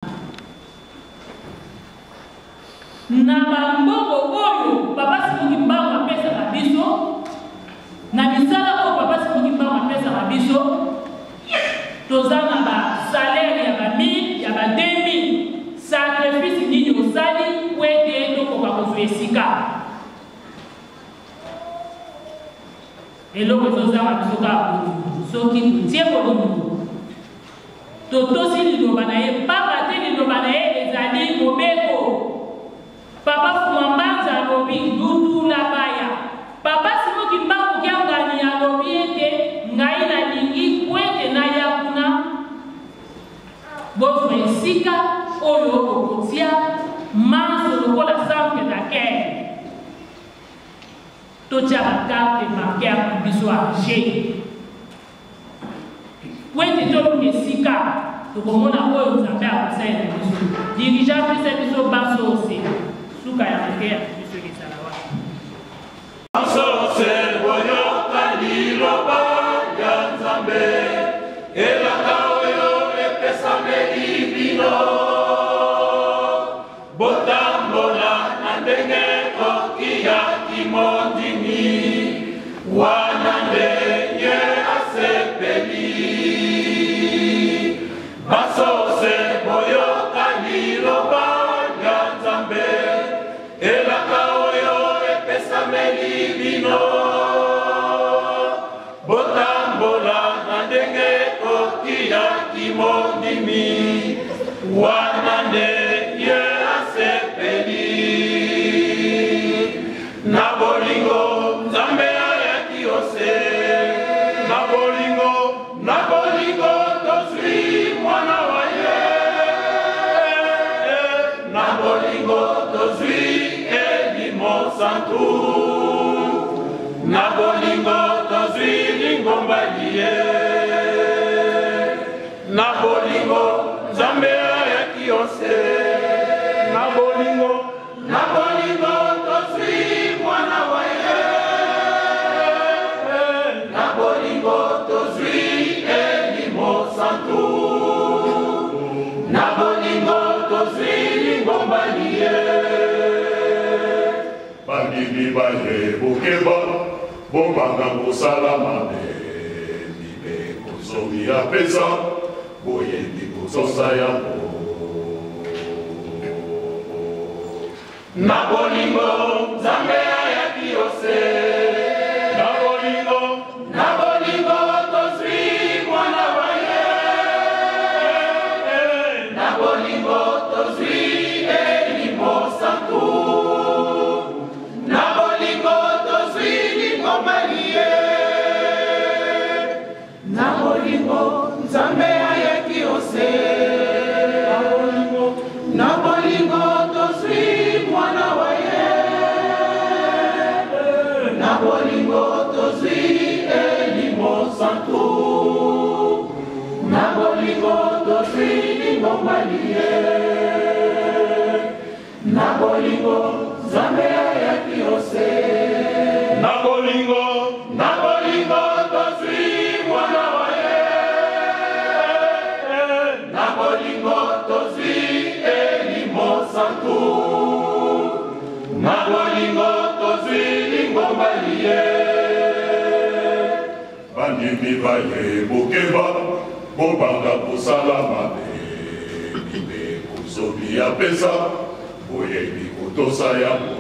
S1: na bambongo oyo Papa Simon Kimbangu apesaka biso, na misala oyo Papa Simon Kimbangu apesaka biso, toza na ba salaire ya ba 1000 ya ba 2000. Sacrifice nini osali po ete tokoka kozwa esika? Eloko ezozanga biso kaka bolingo. Soki totie bolingo, totosi liloba na ye, pamba te liloba na ye ezali mobeko. Papa Fuma Mbanza alobi lutula baya. Papa Simon Kimbangu Kiangani alobi ete ngai nalingi po ete naya kuna bozwa esika oyo bokotia manso lokola centre d'accueil. Totia ba carte bancaire na biso à G. Po ete toluka esika tokomona oyo Nzambe akosalela biso. Dirigeant apesa biso banso ose. Suka ya mateya na biso ezala wapi?
S2: Banso ose boyoka liloba ya Nzambe, elaka oyo epesameli bino. Botambola na ndenge ekoki ya kimondimi, wana nde ye asepeli. Basose boyoka liloba ya Nzambe, elaka oyo epesameli bino. Botambola na ndenge ekoki ya kimondimi, wana nde ye asepeli. Na bolingo Nzambe ayaki ose, na bolingo, na bolingo tozwi mwana wa ye, na bolingo tozwi elimo santu, na bolingo tozwi lingomba liye, na bolingo Nzambe ayaki ose, na bolingo, na bolingo tozwi mwana wa ye, na bolingo tozwi elimo santu, na bolingo tozwi lingomba liye. Bandimi baye bokeba, bobanga kosala mabe, mibeko zomi apesa, boyebi kotosa yango. Na bolingo Nzambe ayaki ose, na bolingo, na bolingo tozwi mwana wa ye, na bolingo tozwi elimo santu, na bolingo tozwi lingomba liye, na bolingo Nzambe ayaki ose, na bolingo, na bolingo tozwi mwana wa ye, na bolingo tozwi elimo santu, na bolingo tozwi lingomba liye, na bolingo Nzambe ayaki ose, na bolingo, na bolingo tozwi mwana wa ye, na bolingo tozwi elimo santu, na bolingo tozwi lingomba liye. Bandimi baye bokeba, bobanga kosala mabe, mibeko zomi apesa, boyebi kotosa yango.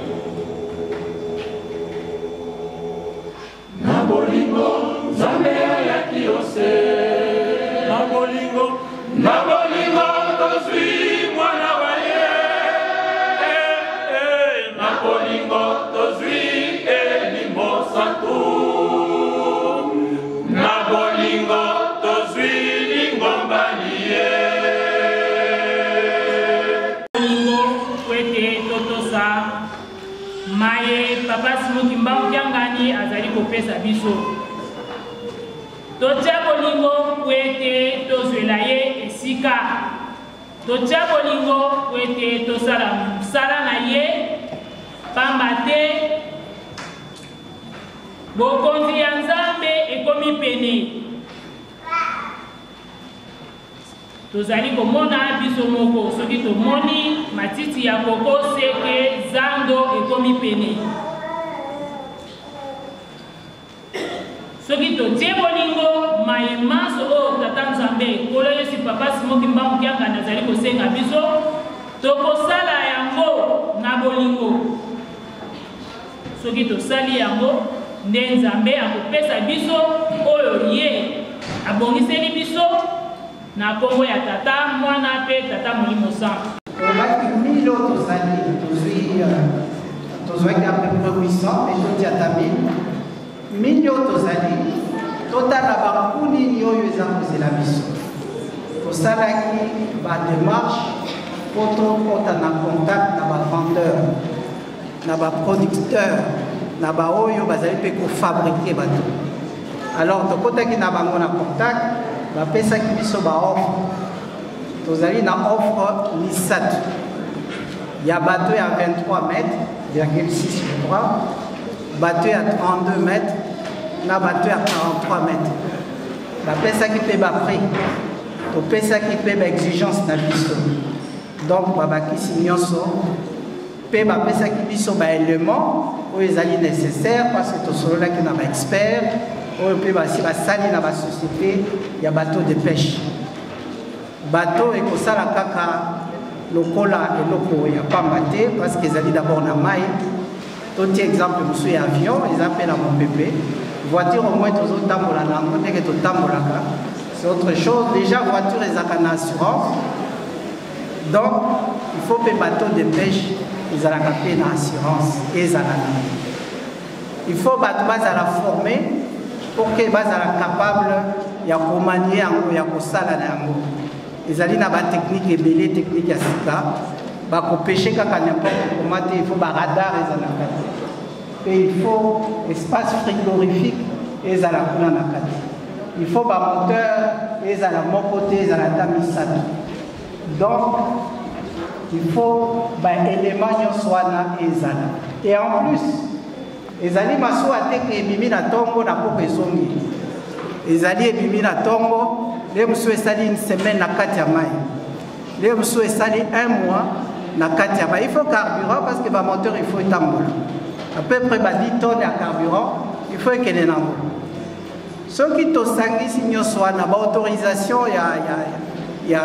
S2: Na bolingo Nzambe ayaki ose, na bolingo, na bolingo
S1: Papa Simon Kimbangu Kiangani azali kopesa biso. Totia bolingo mpo ete tozwela ye esika. Totia bolingo mpo ete tosala mosala na ye, pamba te Bokonzi ya Nzambe ekomi pene. Tozali komona biso moko soki tomoni matiti ya koko seke zando ekomi pene. Soki totie bolingo, maye manso oyo Tata Nzambe, Nkolo Yesu, Papa Simon Kimbangu Kiangani azali kosenga biso, tokosala yango na bolingo. Soki tosali yango, nde Nzambe akopesa biso oyo ye abongiseli biso na nkombo ya Tata, Mwana mpe Tata Molimo Santu.
S10: Tolobaki 1000 oyo tozali tozwi tozwaki à peu près 800 mais totia ata 1000 1000 oyo tozali totala baku nini oyo eza kozela biso. Tosalaki bademarche mpo tokota na contact na bavendeur, na baproducteur, na baoyo bazali mpe kofabrike bato. Alors tokotaki na bango na contact, bapesaki biso baoffre. Tozali na offre misato ya bato ya 23 mètres, 6 je crois, bato ya 32 mètres na bato ya 43 mètres. Bapesaki mpe baprix, topesaki mpe baexigence na biso. Donc babakisi nyonso mpe bapesaki biso baélément oyo ezali nécessaire, parce que tosololaki na baexpert oyo mpe basi basali na basociété ya bateau de pêche. Bateau ekosala kaka lokola eloko ya pamba te, parce que ezali d'abord na mai. Totie exemple mosusu ya avion, eza mpe na mopepe. Voiture au moins tozotambola na yango ndenge totambolaka, c'est autre chose. Déjà voiture ezalaka na assurance, donc il faut mpe bateau de pêche ezalaka mpe na assurance, ezala na. Il faut bato bazala formé pour que bazala capable ya komanie yango, ya kosala na yango. Ezali na batechnique ebele, technique ya sika, bakopêche kaka n'importe comment te. Il faut baradar ezala na kati, mpe il faut espace frigorifique ezala kuna na kati, il faut bamoteur ezala moko te, ezala ata misato. Donc il faut baélément nyonso wana ezala. Et en plus ezali masuwa te ke ebimi na ntongo na poko ezongi. Ezali ebimi na ntongo, nde mosusu esali une semaine na kati ya mai, nde mosusu esali un mois na kati ya mai. Il faut carburant, parce que bamoteur il faut etambola à peu près ba 10 tonnes ya carburant, il faut ekende nango. Soki tosangisi nyonso wana, baautorisation ya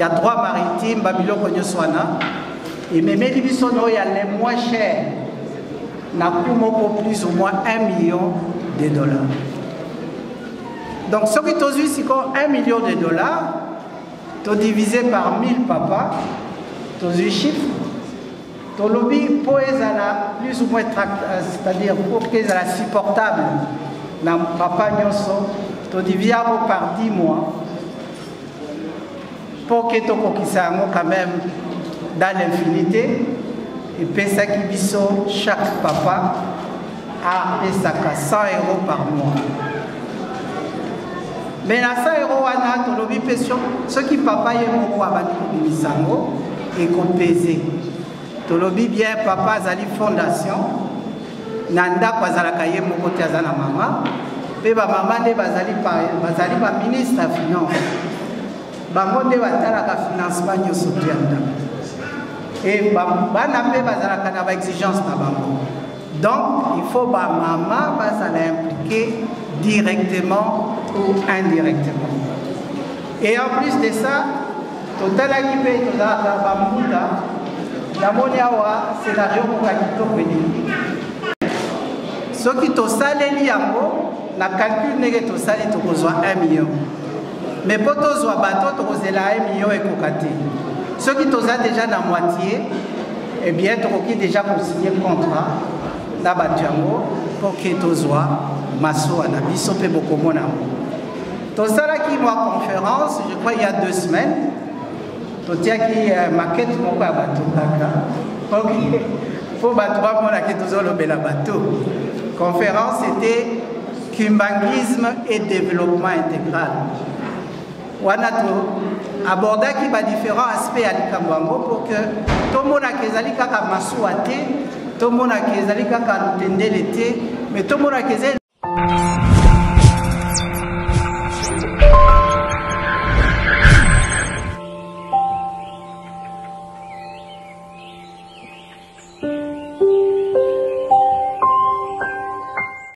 S10: droit maritime, babiloko nyonso wana ememeli biso na oyo ya le moins cher na coût moko plus ou moins 1 million de dollars. Donc soki tozwi sikoyo 1 million de dollars, todivise par 1000 papa, tozwi chiffre. Tolobi mpo ezala plus ou moins tract, c'est-à-dire pour que ezala supportable na papa nyonso, todivise yango par 10 mois mpo ke tokokisa yango quand même dans l'infinité. Epesaki biso chaque papa apesaka 100 euros par mois. Mais na 100 euros wana tolobi mpe soki papa ye moko abandi kobimisa yango ekopese. Tolobi bien papa azali fondation na ndako, azalaka ye moko te, aza na mama mpe bamama nde bazali baministre ya finance, bango nde batalaka financement nyonso to ya ndako. E bana mpe bazalaka na baexigence na bango. Donc il faut bamama bazala impliqué directement ou indirectement. Et en plus de ça, totalaki mpe tozalaka bambuta. Namoni awa scénario moko ya kitoko eleki. Soki tosaleli yango na calcul ndenge tosali, tokozwa 1 million. Mais mpo tozwa bato, tokozela 1 million ekoka te. Soki toza déjà na moitié, eh bien tokoki déjà kosigne contrat na bato yango mpo ke tozwa masuwa na biso mpe bokomona yango. Tosalaki mwa conférence, je crois il y a 2 semaines, totiaki maquette moko ya bato kaka. Ok, Mpo bato bamonaki tozolobela bato. Conférence était Kimbanguisme et développement intégral. Wana to abordaki ba différents aspects ya likambo yango pour que tomonaka ezali kaka masuwa te, tomonaka ezali kaka lutendele te, mais tomonaka ezali.